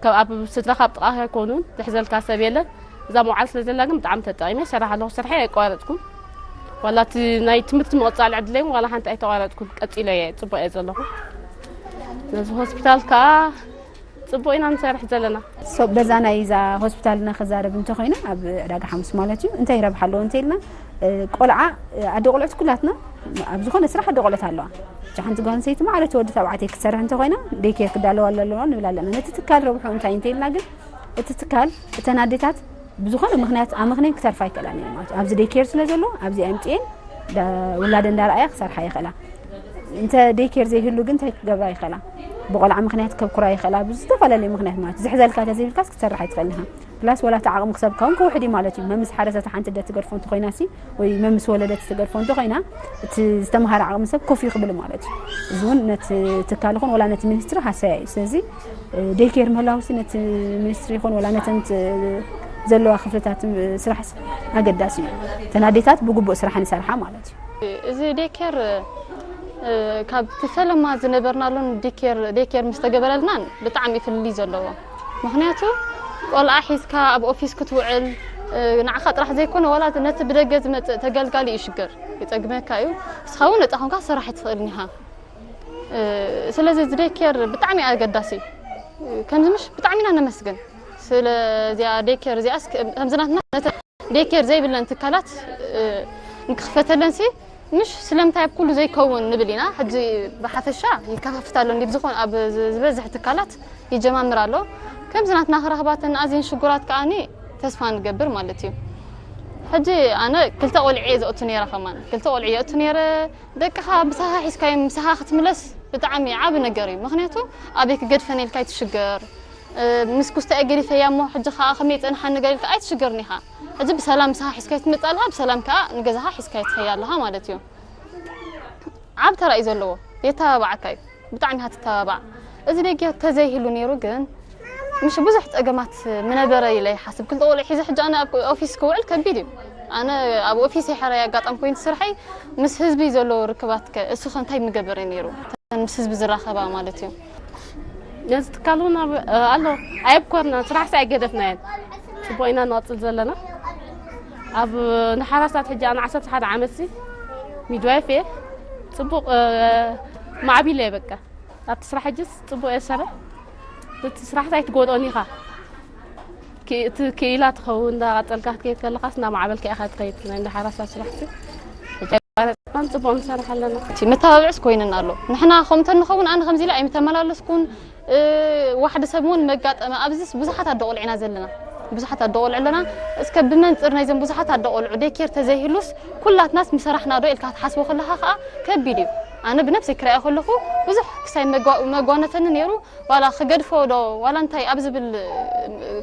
ካብ ኣብ ስድራ ካብ ጥቓ ኣይኮኑን፣ ዝሕዘልካ ሰብ የለን። እዛ መውዓል ስለ ዘላ ግን ብጣዕሚ ተጠቒመ፣ ይሰርሕ ኣለኹ፣ ስርሐይ ኣይቋረጽኩን። ዋላ እቲ ናይ ትምህርቲ ምቕጻል ዕድለይ እውን ዋላ ሓንቲ ኣይተቋረጽኩን፣ ቀጺለ እየ፣ ጽቡቕ እየ ዘለኹ። ነዚ ሆስፒታል ከኣ ጽቡቕ ኢና ንሰርሕ ዘለና። ሶ-፣ በዛ ናይ እዛ ሆስፒታልና ክዛረብ እንተኾይና፣ ኣብ ዕዳጋ ሓሙስ ማለት እዩ፣ እንታይ ረብሓ ኣለዎ እንተኢልና፣ እ፣ ቆልዓ፣ እ፣ ኣደ ቆልዑት ኩላትና ኣብ ዝኾነ ስራሕ ኣደ ቆልዑት ኣለዋ። እዛ ሓንቲ ጓል ኣንስተይቲ ማዕረ እቲ ወዲ ተባዕታይ ክትሰርሕ እንተኾይና፣ ዴይኬር ክዳለዋ ኣለዋ ንብል ኣለና። ነቲ ትካል ረብሑ እንታይ እንተኢልና ግን፣ እቲ ትካል እተን ኣዴታት ብዝኾነ ምኽንያት ኣመኽንየን ክተርፋ ኣይክእላን እየን ማለት እዩ። ኣብዚ ዴይኬር ስለ ዘሎ፣ ኣብዚ ኣምፅኤን ዳ-፣ ውላደን እንዳረኣያ ክሰርሓ ይኽእላ። እንተ ዴይኬር ዘይህሉ ግን እንታይ ክገብራ ይኽእላ? ብቆልዓ ምኽንያት ከብኩራ ይኽእላ። ብዝተፈላለየ ምኽንያት ማለት እዩ። ዝሕዘልካ ተዘይብልካስ ክትሰርሕ ኣይትኽእልን ኢኻ። ፕላስ ዋላ እቲ ዓቕሚ ክሰብካ እውን ክውሕድ እዩ ማለት እዩ። መምስ ሓረሰት ሓንቲ ደ ትገድፎ እንተኾይና ሲ፣ ወይ መምስ ወለደት ትገድፎ እንተኾይና፣ እቲ ዝተምሃረ ዓቕሚ ሰብ ኮፍ እዩ ክብል ማለት እዩ። እዚ እውን ነቲ ትካል ይኹን ዋላ ነቲ ሚኒስትሪ ሃሰያ እዩ። ስለዚ፣ እ፣ ዴይኬር ምህላው ሲ ነቲ ሚኒስትሪ ይኹን ዋላ ነተን ት-፣ ዘለዋ ክፍልታት፣ እ፣ ስራሕ ሲ ኣገዳሲ እዩ። እተን ኣዴታት ብግቡእ ስራሕን ይሰርሓ ማለት እዩ። እዚ ዴይኬር፣ እ፣ ካብቲ ፈለማ ዝነበርናሉን ዴይኬር፣ ዴይኬር ምስ ተገበረልናን ብጣዕሚ ፍልልይ ዘለዎ። ምኽንያቱ ቆልዓ ሒዝካ ኣብ ኦፊስ ክትውዕል፣ እ፣ ንዓኻ ጥራሕ ዘይኮነ ዋላ ነቲ ብደገ ዝመጽእ ተገልጋሊ እዩ ሽግር። ይጸግመካ እዩ። ንስኻ እውን ነጻ ኮንካ ክሰርሕ ኣይትኽእልን ኢኻ። እ፣ ስለዚ እዚ ዴይኬር ብጣዕሚ ኣገዳሲ እዩ። ከምዚ ምሽ ብጣዕሚ ኢና ነመስግን። ስለ እዚኣ ዴይኬር እዚኣስ ከ-፣ ከምዚ ናትና ነተ-፣ ዴይኬር ዘይብለን ትካላት፣ እ፣ ንክኽፈተለን ሲ፣ ምሽ ስለምንታይ ኣብ ኩሉ ዘይከውን ንብል ኢና። ሕጂ ብሓፈሻ ይከፋፍት ኣሎ እንዲ፣ ብዝኾን ኣብ ዝ-፣ ዝበዝሕ ትካላት ይጀማምር ኣሎ። ከምዚ ናትና ክረኽባተን ኣዝየን ሽጉራት ከኣኒ ተስፋ ንገብር ማለት እዩ። ሕጂ ኣነ ክልተ ቆልዑ እየ ዘእቱ ነይረ፣ ከማን ክልተ ቆልዑ የእቱ ነይረ። ደቅኻ ምሳኻ ሒዝካዮም ምሳኻ ክትምለስ ብጣዕሚ ዓቢ ነገር እዩ። ምኽንያቱ ኣበይ ክገድፈን ኢልካ ኣይትሽገር። እ፣ ምስ ኩስታ እየ ገዲፈያ እሞ ሕጂ ኸኣ ከመይ ይጸንሓኒ ገለ ኢልካ ኣይትሽገርን ኢኻ። ሕጂ ብሰላም ምሳኻ ሒዝካዮ ትመጽእ ኣለኻ፣ ብሰላም ከኣ ንገዛኻ ሒዝካዮ ትኸይድ ኣለኻ ማለት እዩ። ዓቢ ተራ እዩ ዘለዎ። የተባብዓካ እዩ። ብጣዕሚ ኢኻ ትተባባዕ። እዚ ዴይኬር ተዘይህሉ ነይሩ ግን ምሽ ብዙሕ ጸገማት ምነበረ ኢለ ይሓስብ። ክልተ ቆልዑ ሒዘ ሕጂ ኣነ ኣብ ኦፊስ ክውዕል ከቢድ እዩ። ኣነ ኣብ ኦፊስ እየ ሕራይ ኣጋጣሚ ኮይኑ ስርሐይ፣ ምስ ህዝቢ ዘለዎ ርክባት ከ እሱ ከ እንታይ ምገበረ ነይሩ? ምስ ህዝቢ ዝራኸባ ማለት እዩ። ነዚ ትካል እውን ኣብ-፣ ኣሎ፣ ኣየብኮርናን፣ ስራሕሲ ኣይገደፍናየን። ጽቡቕ ኢና ንቐጽል ዘለና። ኣብ ንሓራሳት ሕጂ ኣነ ዓሰርተ ሓደ ዓመትሲ ሚድዋይፍ እየ። ጽቡቕ፣ እ፣ ማዕቢለ እየ በቃ። ኣብቲ ስራሕ ሕጅስ ጽቡቕ እየ ዝሰርሕ። እቲ ስራሕቲ ኣይትጎድኦን ኢኻ። ክ-፣ እቲ ክኢላ ትኸውን፣ እንዳቐጸልካ ክትከይድ ከለኻስ እናማዕበልካ ኢኻ ትኸይድ። ናይ እንዳ ሓራሳት ስራሕቲ ሕጂ ኣይቋረጽና። ብጣዕሚ ጽቡቕ ንሰርሕ ኣለና። እቲ መተባብዕስ ኮይንና ኣሎ። ንሕና ከምተ ንኸውን ኣነ ከምዚ ኢለ ኣይምተመላለስኩን። እ፣ ዋሕዲ ሰብ እውን መጋጠመ። ኣብዚስ ብዙሓት ኣደ ቆልዑ ኢና ዘለና። ብዙሓት ኣደ ቆልዑ ኣለና። እስከ ብመንጽር ናይዘን ብዙሓት ኣደ ቆልዑ ዴኬር ተዘይህሉስ ኩላትናስ ምሰራሕና ዶ ኢልካ ክትሓስቦ ከለኻ ከኣ ከቢድ እዩ። ኣነ ብነብሰይ ክሪኣ ከለኹ ብዙሕ ክሳይ መጓ-፣ መጓነተኒ ነይሩ። ዋላ ክገድፎ ዶ ዋላ እንታይ ኣብ ዝብል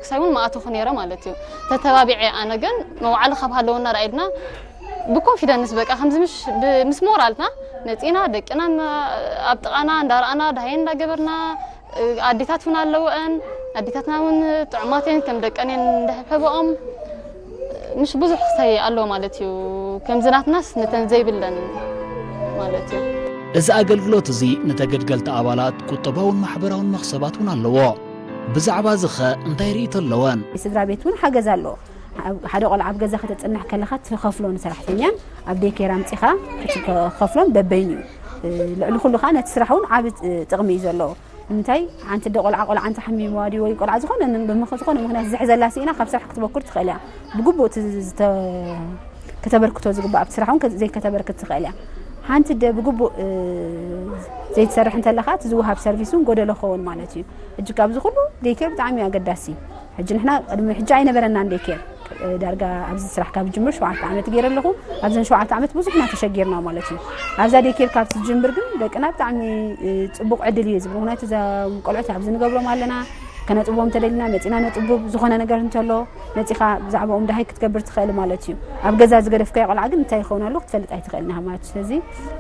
ክሳይ እውን መኣተኹ ነይረ ማለት እዩ። ተተባቢዐ ኣነ ግን መውዓሊ ካብ ሃለወና ደኣ ኢልና ብኮንፊደንስ በቃ ከምዚ ምሽ ብ-፣ ምስ ሞራልና መጺና ደቅና ም-፣ ኣብ ጥቓና እንዳረኣና ደሃየን እንዳገበርና፣ እ፣ ኣዴታት እውን ኣለወአን። ኣዴታትና እውን ጥዑማት እየን ከም ደቀን እየን እንደሕብሕብኦም። ምሽ ብዙሕ ክሳይ ኣለዎ ማለት እዩ። ከምዚ ናትናስ ነተን ዘይብለን ማለት እዩ። እዚ ኣገልግሎት እዚ ንተገልገልቲ ኣባላት ቁጠባውን ማሕበራውን መኽሰባት እውን ኣለዎ። ብዛዕባ እዚ ኸ እንታይ ርእይቶ ኣለወን? ስድራ ቤት እውን ሓገዝ ኣለዎ። ኣብ ሓደ ቆልዓ ኣብ ገዛ ከተጽንሕ ከለኻ ትኸፍሎ ንሰራሕተኛን ኣብ ዴይኬር ኣምጺኻ ክትከፍሎን በበይኑ እዩ። እ፣ ልዕሊ ኩሉ ኸኣ ነቲ ስራሕ እውን ዓቢ ጥ-፣ ጥቕሚ እዩ ዘለዎ። እንታይ ሓንቲ ደ ቆልዓ፣ ቆልዓ እንተ ሓሚምዋ ድዩ ወይ ቆልዓ ዝኾነ ን-፣ ብምኽ-፣ ዝኾነ ምኽንያት ዝሕዘላ ስኢና ካብ ስራሕ ክትበኩር ትኽእል እያ። ብግቡእ እቲ ዝተ-፣ ከተበርክቶ ዝግባእ ኣብቲ ስራሕ እውን ከ-፣ ዘይከተበርክት ትኽእል እያ። ሓንቲ ደ ብግቡእ፣ እ፣ ዘይትሰርሕ እንተለኻ እቲ ዝወሃብ ሰርቪስ እውን ጎደሎ ክኸውን ማለት እዩ። ሕጂ ካብዚ ኩሉ ዴይኬር ብጣዕሚ እዩ ኣገዳሲ። ሕጂ ንሕና ቅድሚ ሕጂ ኣይነበረናን ዴይኬር። እ፣ ዳርጋ ኣብዚ ስራሕ ካብ ዝጅምር ሸውዓተ ዓመት ገይረ ኣለኹ። ኣብዘን ሸውዓተ ዓመት ብዙሕ ኢና ተሸጊርና ማለት እዩ። ኣብዛ ዴይኬር ካብ ትጅምር ግን ደቅና ብጣዕሚ፣ እ፣ ጽቡቕ ዕድል እዩ ዝብል። ምኽንያቱ እዞም ቆልዑት ኣብዚ ንገብሮም ኣለና፣ ከነጥብቦም እንተደሊና መጺና ነጥብብ፣ ዝኾነ ነገር እንተሎ መጺኻ ብዛዕባኦም ደሃይ ክትገብር ትኽእል ማለት እዩ። ኣብ ገዛ ዝገደፍካዮ ቆልዓ ግን እንታይ ይኸውን ኣሎ ክትፈልጥ ኣይትኽእልን ኢኻ ማለት እዩ። ስለዚ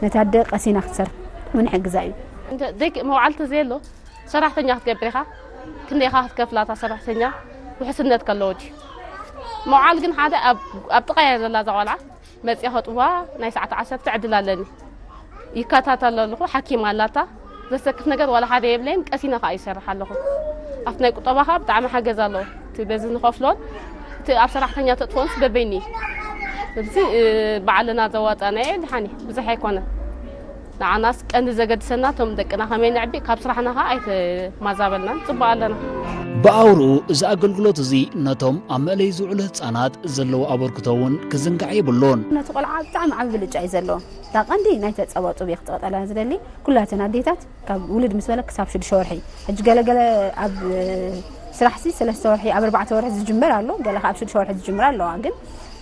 ነታ ኣደ ቀሲና ክትሰርሕ እውን ይሕግዛ እዩ። እንተ ደቂ መውዓልቲ ዘየሎ ሰራሕተኛ ክትገብር ኢኻ፣ ክንደይ ኢኻ ክትከፍላ እታ ሰራሕተኛ ውሕስነት ከለዎ ድዩ? መውዓል ግን ሓደ ኣብ፣ ኣብ ጥቓ እያ ዘላ እዛ ቆልዓ፣ መጺኣ ከጥዋ ናይ ሰዓት ዓሰርተ ዕድል ኣለኒ። ይከታተል ኣለኹ፣ ሓኪም ኣላታ። ዘሰክፍ ነገር ዋላ ሓደ የብለይን፣ ቀሲነ ከኣ ይሰርሕ ኣለኹ። ኣብቲ ናይ ቁጠባ ከኣ ብጣዕሚ ሓገዝ ኣለዎ። እቲ በዚ ንኸፍሎን እቲ ኣብ ሰራሕተኛ ተጥፎንስ በበይኒ እዩ። እዚ፣ እ፣ ባዕልና ዘዋጻናዮ ድሓን እዩ፣ ብዙሕ ኣይኮነን። ንዓናስ ቀንዲ ዘገድሰና እቶም ደቅና ከመይ ነዕቢ፣ ካብ ስራሕና ከኣ ኣይተማዛበልናን፣ ጽቡቕ ኣለና። ብኣውርኡ እዚ ኣገልግሎት እዚ ነቶም ኣብ መእለዪ ዝውዕሉ ህጻናት ዘለዎ ኣበርክቶ እውን ክዝንጋዕ የብሉን። ነቲ ቆልዓ ብጣዕሚ ዓቢ ብልጫ እዩ ዘለዎ። እታ ቀንዲ ናይ ተጸባጹብ እየ ክትቐጠላ ዝደሊ። ኩላተን ኣዴታት ካብ ውሉድ ምስ በለ ክሳብ ሽዱሽተ ወርሒ። ሕጂ ገለገለ ኣብ፣ እ፣ ስራሕሲ ሰለስተ ወርሒ፣ ኣብ ኣርባዕተ ወርሒ ዝጅመር ኣሎ፣ ገለ ከኣ ኣብ ሽዱሽተ ወርሒ ዝጅምር ኣለዋ። ግን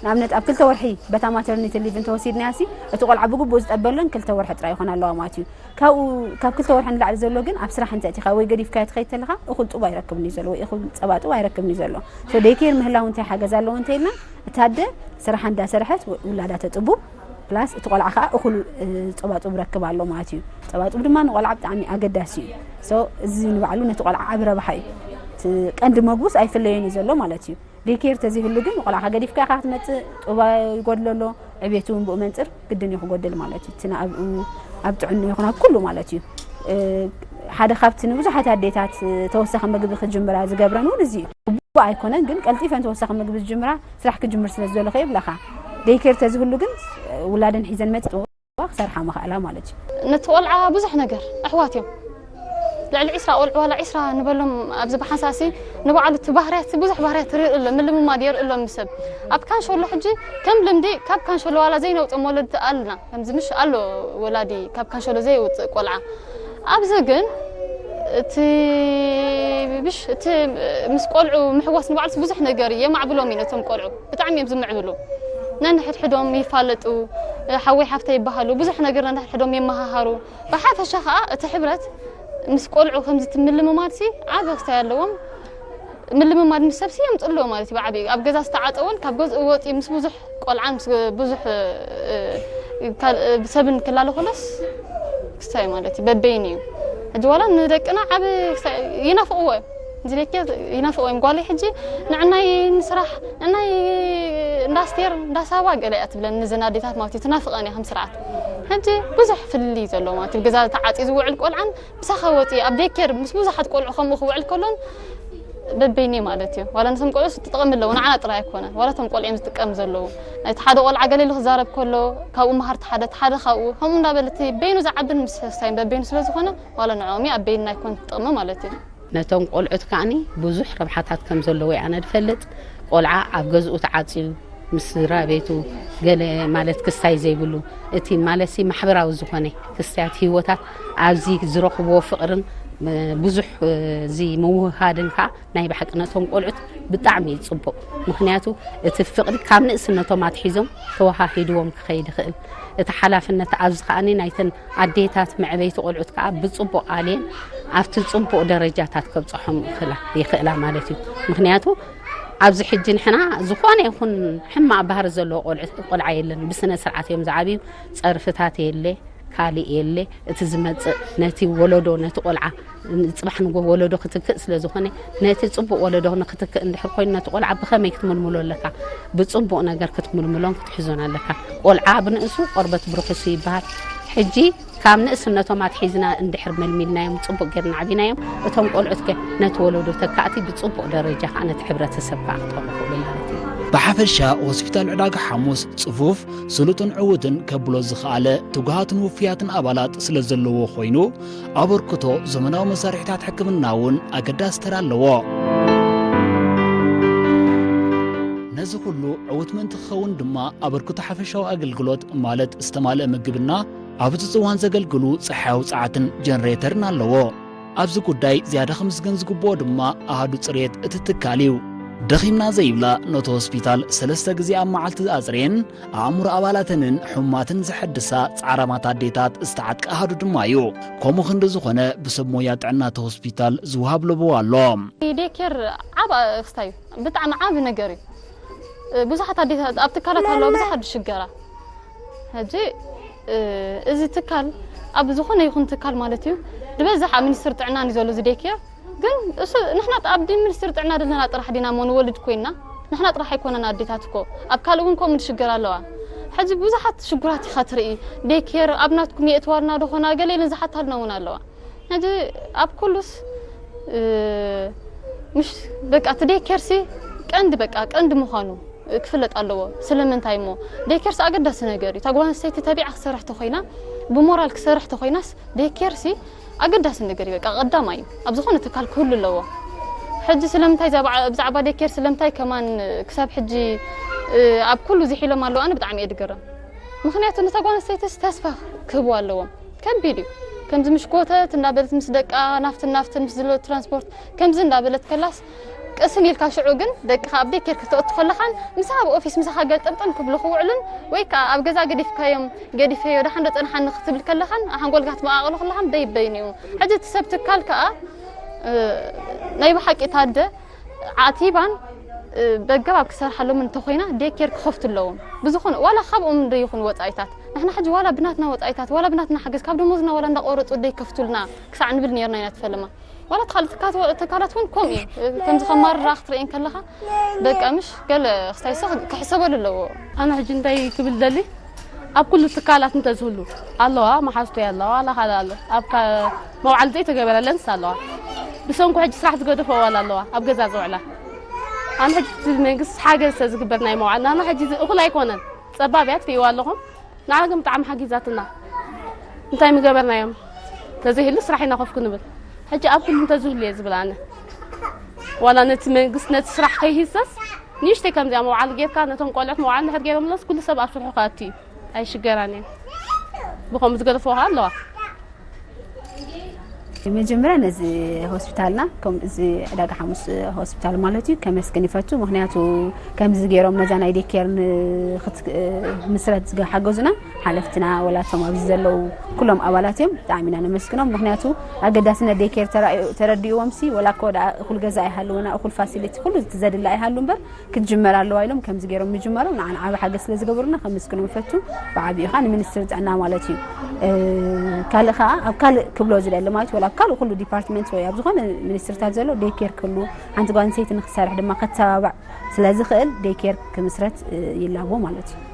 ንኣብነት ኣብ ክልተ ወርሒ በታ ማተርኒቲ ሊቭ እንተወሲድናያሲ፣ እቲ ቆልዓ ብግቡእ ዝጠበለን ክልተ ወርሒ ጥራይ ይኾና ኣለዋ ማለት እዩ። ካብኡ፣ ካብ ክልተ ወርሒ ንላዕሊ ዘሎ ግን ኣብ ስራሕ እንተ ኣቲኻ ወይ ገዲፍካዮ ትኸይድ ተለኻ፣ እኹል ጡብ ኣይረክብን እዩ ዘሎ ወይ እኹል ጸባ ጡብ ኣይረክብን እዩ ዘሎ። ሶ ዴይኬር ምህላው እንታይ ሓገዝ ኣለዎ እንተ ኢልና፣ እታ ኣደ ስራሓ እንዳሰርሐት ወ-፣ ውላዳ ተጥቡ፣ ፕላስ እቲ ቆልዓ ከኣ እኹል፣ እ፣ ጸባ ጡብ ረክብ ኣሎ ማለት እዩ። ጸባ ጡብ ድማ ንቆልዓ ብጣዕሚ ኣገዳሲ እዩ። ሶ እዚ ንባዕሉ ነቲ ቆልዓ ዓቢ ረብሓ እዩ። እቲ ቀንዲ መግቡስ ኣይፍለዮን እዩ ዘሎ ማለት እዩ። ዴይኬር ተዘይህሉ ግን ቆልዓ ገዲፍካ ኢኻ ክትመጽእ፣ ጡባ ይጎድሎ ኣሎ፣ ዕቤቱ እውን ብኡ መንጽር ግድን እዩ ክጎድል ማለት እዩ። እቲ ንኣብኡ ኣብ ጥዕና ይኹን ኣብ ኩሉ ማለት እዩ። እ፣ ሓደ ካብቲ ንብዙሓት ኣዴታት ተወሳኺ ምግቢ ክጅምራ ዝገብረን እውን እዚ እዩ። ግቡእ ኣይኮነን፣ ግን ቀልጢፈን ተወሳኺ ምግቢ ዝጅምራ ስራሕ ክጅምር ስለ ዝደለኹ ይብላኻ። ዴይኬር ተዝህሉ ግን ውላደን ሒዘን መጽ-፣ ክሰርሓ ምኽኣላ ማለት እዩ። ነቲ ቆልዓ ብዙሕ ነገር፣ ኣሕዋት እዮም። ልዕሊ ዒስራ ቆልዑ ዋላ ዒስራ ንበሎም ኣብዚ ብሓንሳእሲ ንባዕሉ እቲ ባህርያት፣ ብዙሕ ባህርያት ይርኢ ኣሎ፣ ምልምማድ የርኢ ኣሎ ምስ ሰብ። ኣብ ካንሸሎ ሕጂ ከም ልምዲ ካብ ካንሸሎ ዋላ ዘይነውጽኦም ወለድቲ ኣለና። ከምዚ ምሽ ኣሎ ወላዲ ካብ ካንሸሎ ዘየውጽእ ቆልዓ። ኣብዚ ግን እቲ ብሽ-፣ እቲ ምስ ቆልዑ ምሕዋስ ንባዕሉስ ብዙሕ ነገር እዩ፣ የማዕብሎም እዩ ነቶም ቆልዑ። ብጣዕሚ እዮም ዝምዕብሉ። ነንሕድሕዶም ይፋለጡ፣ ሓወይ ሓፍተይ ይበሃሉ፣ ብዙሕ ነገር ነንሕድሕዶም ይመሃሃሩ። ብሓፈሻ ኸኣ እቲ ሕብረት ምስ ቆልዑ ከምዚ እቲ ምልምማድሲ ዓቢ ክስታይ ኣለዎም። ምልምማድ ምስ ሰብሲ የምጽእ ኣለዎ ማለት እዩ። ብዓቢ ኣብ ገዛ ዝተዓጸወን ካብ ገዝኡ ወጺኡ ምስ ብዙሕ ቆልዓን ምስ ብዙሕ፣ እ፣ ካል-፣ እ፣ ሰብን ክላለ ከሎስ ክስታይ ማለት እዩ። በበይኑ እዩ። ሕጂ ዋላ ንደቅና ዓቢ ክስታይ ይናፍቕዎ እዮም። እዚ ደቂ ይናፍቕዎ እዮም። ጓለይ ሕጂ ንዕናይ ንስራሕ፣ ንዕናይ እንዳ ኣስቴር፣ እንዳ ሳባ ገለ እያ ትብለን፣ ነዘን ኣዴታት ማለት እዩ። ትናፍቐን እያ ከም ስርዓት። ሕጂ ብዙሕ ፍልልይ ዘለዎ ማለት እዩ። ገዛ ተዓጽዩ ዝውዕል ቆልዓን ምሳኻ ወጺኡ ኣብ ዴይኬር ምስ ብዙሓት ቆልዑ ከምኡ ክውዕል ከሎን በበይኑ ማለት እዩ። ዋላ ነቶም ቆልዑ ጥቕሚ ኣለዎ፣ ንዓና ጥራይ ኣይኮነን። ዋላ እቶም ቆልዑ እዮም ዝጥቀም ዘለዉ። እቲ ሓደ ቆልዓ ገለ ኢሉ ክዛረብ ከሎ፣ ካብኡ መሃር እቲ ሓደ፣ እቲ ሓደ ካብኡ፣ ከምኡ እንዳበለ እቲ በይኑ ዝዓብን ምስ ሰስታይን በበይኑ ስለ ዝኾነ፣ ዋላ ንዕኦም እዩ ኣብ በይንና ኣይኮን ጥቕሚ ማለት እዩ። ነቶም ቆልዑት ከኣኒ ብዙሕ ረብሓታት ከም ዘለዎ እየ ኣነ ዝፈልጥ። ቆልዓ ኣብ ገዝኡ ተዓጽዩ ምስ ስድራ ቤቱ ገለ ማለት ክስታይ ዘይብሉ፣ እቲ ማለትሲ ማሕበራዊ ዝኾነ ክስታያት ህይወታት ኣብዚ ዝረኽብዎ ፍቕርን ብዙሕ እዚ ምውህሃድን ከዓ ናይ ብሓቂ ነቶም ቆልዑት ብጣዕሚ እዩ ፅቡቕ። ምኽንያቱ እቲ ፍቕሪ ካብ ንእስነቶም ኣትሒዞም ተወሃሂድዎም ክኸይድ ይኽእል። እቲ ሓላፍነት ኣብዚ ከዓኒ ናይተን ኣዴታት መዕበይቲ ቆልዑት ከዓ ብፅቡቕ ኣልየን ኣብቲ ፅቡቕ ደረጃታት ከብፅሖም ይኽእላ ማለት እዩ። ምኽንያቱ ኣብዚ ሕጂ ንሕና ዝኾነ ይኹን ሕማቕ ባህሪ ዘለዎ ቆልዑ- ቆልዓ የለን። ብስነ ስርዓት እዮም ዝዓብዩ። ጸርፍታት የለ፣ ካልእ የለ። እቲ ዝመጽእ ነቲ ወለዶ፣ ነቲ ቆልዓ፣ ጽባሕ ንጎ ወለዶ ክትክእ ስለ ዝኾነ፣ ነቲ ጽቡቕ ወለዶ ንክትክእ እንድሕር ኮይኑ፣ ነቲ ቆልዓ ብኸመይ ክትምልምሎ ኣለካ? ብጽቡቕ ነገር ክትምልምሎን ክትሕዞን ኣለካ። ቆልዓ ብንእሱ ቆርበት ብርሑሱ ይበሃል። ሕጂ ካብ ንእስነቶም ኣትሒዝና እንድሕር መልሚልናዮም፣ ጽቡቕ ጌርና ዓቢናዮም፣ እቶም ቆልዑት ከ ነቲ ወለዶ ተካእቲ ብጽቡቕ ደረጃ ከኣ ነቲ ሕብረተሰብ ከኣ ክጠቕሙ ይኽእሉ ማለት እዩ። ብሓፈሻ ሆስፒታል ዕዳጋ ሓሙስ ጽፉፍ፣ ስሉጥን ዕዉትን ከብሎ ዝኸኣለ ትጉሃትን ውፉያትን ኣባላት ስለ ዘለዎ ኮይኑ፣ ኣበርክቶ ዘመናዊ መሳርሒታት ሕክምና እውን ኣገዳሲ ተራ ኣለዎ። ነዚ ኩሉ ዕዉት ምእንቲ ክኸውን ድማ ኣበርክቶ ሓፈሻዊ ኣገልግሎት ማለት ዝተማልአ ምግብና ኣብቲ ጽዋን ዘገልግሉ ጸሓያዊ ጸዓትን ጀነሬተርን ኣለዎ። ኣብዚ ጉዳይ ዝያዳ ክምስገን ዝግብኦ ድማ ኣሃዱ ጽሬት እቲ ትካል እዩ። ደኺምና ዘይብላ ነቲ ሆስፒታል ሰለስተ ግዜ ኣብ መዓልቲ ዝኣጽርየን ኣእምሮ ኣባላተንን ሕሙማትን ዘሐድሳ ጻዕራማት ኣዴታት ዝተዓጥቀ ኣሃዱ ድማ እዩ። ከምኡ ክንዲ ዝኾነ ብሰብ ሞያ ጥዕና እቲ ሆስፒታል ዝወሃብ ለበዋ ኣሎ። ዴኬር ዓብ ክስታይ እዩ። ብጣዕሚ ዓቢ ነገር እዩ። ብዙሓት ኣዴታት ኣብ ትካላት ኣለዋ ብዙሓት ዝሽገራ። ሕጂ እዚ ትካል ኣብ ዝኾነ ይኹን ትካል ማለት እዩ ዝበዝሕ ኣብ ሚኒስትሪ ጥዕና እዩ ዘሎ እዚ ዴኬር። ግን እሱ ንሕና ኣብ ሚኒስትሪ ጥዕና ዘለና ጥራሕ ዲና እሞ ንወልድ ኮይና ንሕና ጥራሕ ኣይኮነን ኣዴታት እኮ ኣብ ካልእ እውን ከምኡ ዝሽገር ኣለዋ። ሕጂ ብዙሓት ሽጉራት ኢኻ ትርኢ። ዴኬር ኣብ ናትኩም የእትዋልና ዶ ኾና ገለ ኢለን ዝሓታልና እውን ኣለዋ። ሕጂ ኣብ ኩሉስ ምሽ በቃ እቲ ዴኬርሲ ቀንዲ በቃ ቀንዲ ምዃኑ ክፍለጥ ኣለዎ። ስለምንታይ እሞ ዴኬርሲ ኣገዳሲ ነገር እዩ። እታ ጓል ኣንስተይቲ ተቢዓ ክሰርሕ ተኾይና ብሞራል ክሰርሕ ተኾይናስ ዴኬርሲ ኣገዳሲ ነገር እዩ። በቃ ቀዳማይ እዩ። ኣብ ዝኾነ ትካል ክህሉ ኣለዎ። ሕጂ ስለምንታይ እዛ በዓ- ብዛዕባ ዴኬር ስለምንታይ ከማን ክሳብ ሕጂ ኣብ ኩሉ ዝሒሎም ኣለዎ ኣነ ብጣዕሚ እየ ድገረም። ምኽንያቱ ነታ ጓል ኣንስተይትስ ተስፋ ክህብዋ ኣለዎም። ከቢድ እዩ። ከምዚ ምሽ ኮተት እንዳበለት ምስ ደቃ ናፍትን ናፍትን ምስ ዝሎ ትራንስፖርት ከምዚ እንዳበለት ከላስ ቅስን ኢልካ ሽዑ ግን ደቅኻ ኣብ ዴኬር ክተእቱ ከለኻን ምሳኻ ኣብ ኦፊስ ምሳኻ ገልጠምጠም ክብሉ ክውዕሉን ወይ ከዓ ኣብ ገዛ ገዲፍካዮም ገዲፈዮ ደሓን ዶ ጸንሓኒ ክትብል ከለኻን ሓንጎልካ ትመቓቕሎ ከለኻን በይበይን እዩ። ሕጂ እቲ ሰብ ትካል ከዓ ናይ ብሓቂ ታደ ዓቲባን በገባብ ክሰርሓሎም እንተኾይና ዴኬር ክኸፍቱ ኣለዎም። ብዝኾነ ዋላ ካብኦም እንዶ ይኹን ወፃኢታት ንሕና ሕጂ ዋላ ብናትና ወፃኢታት ዋላ ብናትና ሓገዝ ካብ ደሞዝና ዋላ እንዳቆረፁ ደይ ከፍቱልና ክሳዕ ንብል ነርና ኢና ትፈልማ ዋላ ትኻል ትካላት እውን ከምኡ እዩ። ከምዚ ከማርራ ክትርእየን ከለኻ በቃ ምሽ ገለ ክስታይሰ ክሕሰበሉ ኣለዎ። ኣነ ሕጂ እንታይ ክብል ደሊ ኣብ ኩሉ ትካላት እንተዝህሉ ኣለዋ መሓዝቶ ኣለዋ ዋላ ካልእ ኣሎ ኣብ መውዓል ዘይተገበረለንስ ኣለዋ። ብሰንኩ ሕጂ ስራሕ ዝገደፈ ዋላ ኣለዋ ኣብ ገዛ ዝውዕላ። ኣነ ሕጂ እቲ መንግስቲ ሓገዝ ተዝግበር ናይ መውዓል ናና ሕጂ እኹል ኣይኮነን። ጸባብ እያ ትርእይዋ ኣለኹም። ንዓ ግን ብጣዕሚ ሓጊዛትና። እንታይ ምገበርናዮም? ተዘይህሉ ስራሕ ኢና ኮፍ ክንብል። ሕጂ ኣብ ኩሉ እንተዝህሉ እየ ዝብል ኣነ። ዋላ ነቲ መንግስቲ ነቲ ስራሕ ከይህሰስ ንእሽተይ ከምዚኣ መውዓል ጌርካ ነቶም ቆልዑት መውዓል እንድሕር ገይሮምሎስ ኩሉ ሰብ ኣብ ስርሑ ክኣቱ እዩ። ኣይሽገራን እየን። ብኸምኡ ዝገደፍዎ ከዓ ኣለዋ። መጀመርያ ነዚ ሆስፒታልና ከም እዚ ዕዳጋ ሓሙስ ሆስፒታል ማለት እዩ ከመስግን ይፈቱ። ምክንያቱ ከምዚ ገይሮም ነዛ ናይ ዴኬር ንክት- ምስረት ዝሓገዙና ሓለፍትና ወላቶም ኣብዚ ዘለዉ ኩሎም ኣባላት እዮም ብጣዕሚ ኢና ነመስግኖም። ምክንያቱ ኣገዳስነት ዴኬር ተራእዮ- ተረዲእዎም ሲ ወላ እኮ ደኣ እኩል ገዛ ኣይሃልወና እኩል ፋሲሊቲ ኩሉ እቲ ዘድሊ ኣይሃሉ እምበር ክትጅመር ኣለዋ ኢሎም ከምዚ ገይሮም ምጅማሮም ንዓና ዓቢ ሓገዝ ስለ ዝገበሩና ከመስግኖም እፈቱ። ብዓቢኡ ኸኣ ንሚኒስትሪ ጥዕና ማለት እዩ። እ፣ ካልእ ኸኣ ኣብ ካልእ ክብሎ ዝደሊ ማለት ወላ ኣብ ካልእ ኩሉ ዲፓርትመንት ወይ ኣብ ዝኾነ ሚኒስትሪታት ዘሎ ዴይኬር ክህሉ ሓንቲ ጓል ኣንስተይቲ ንክትሰርሕ ድማ ከተባባዕ ስለ ዝኽእል ዴይኬር ክምስረት እ፣ ይላቦ ማለት እዩ።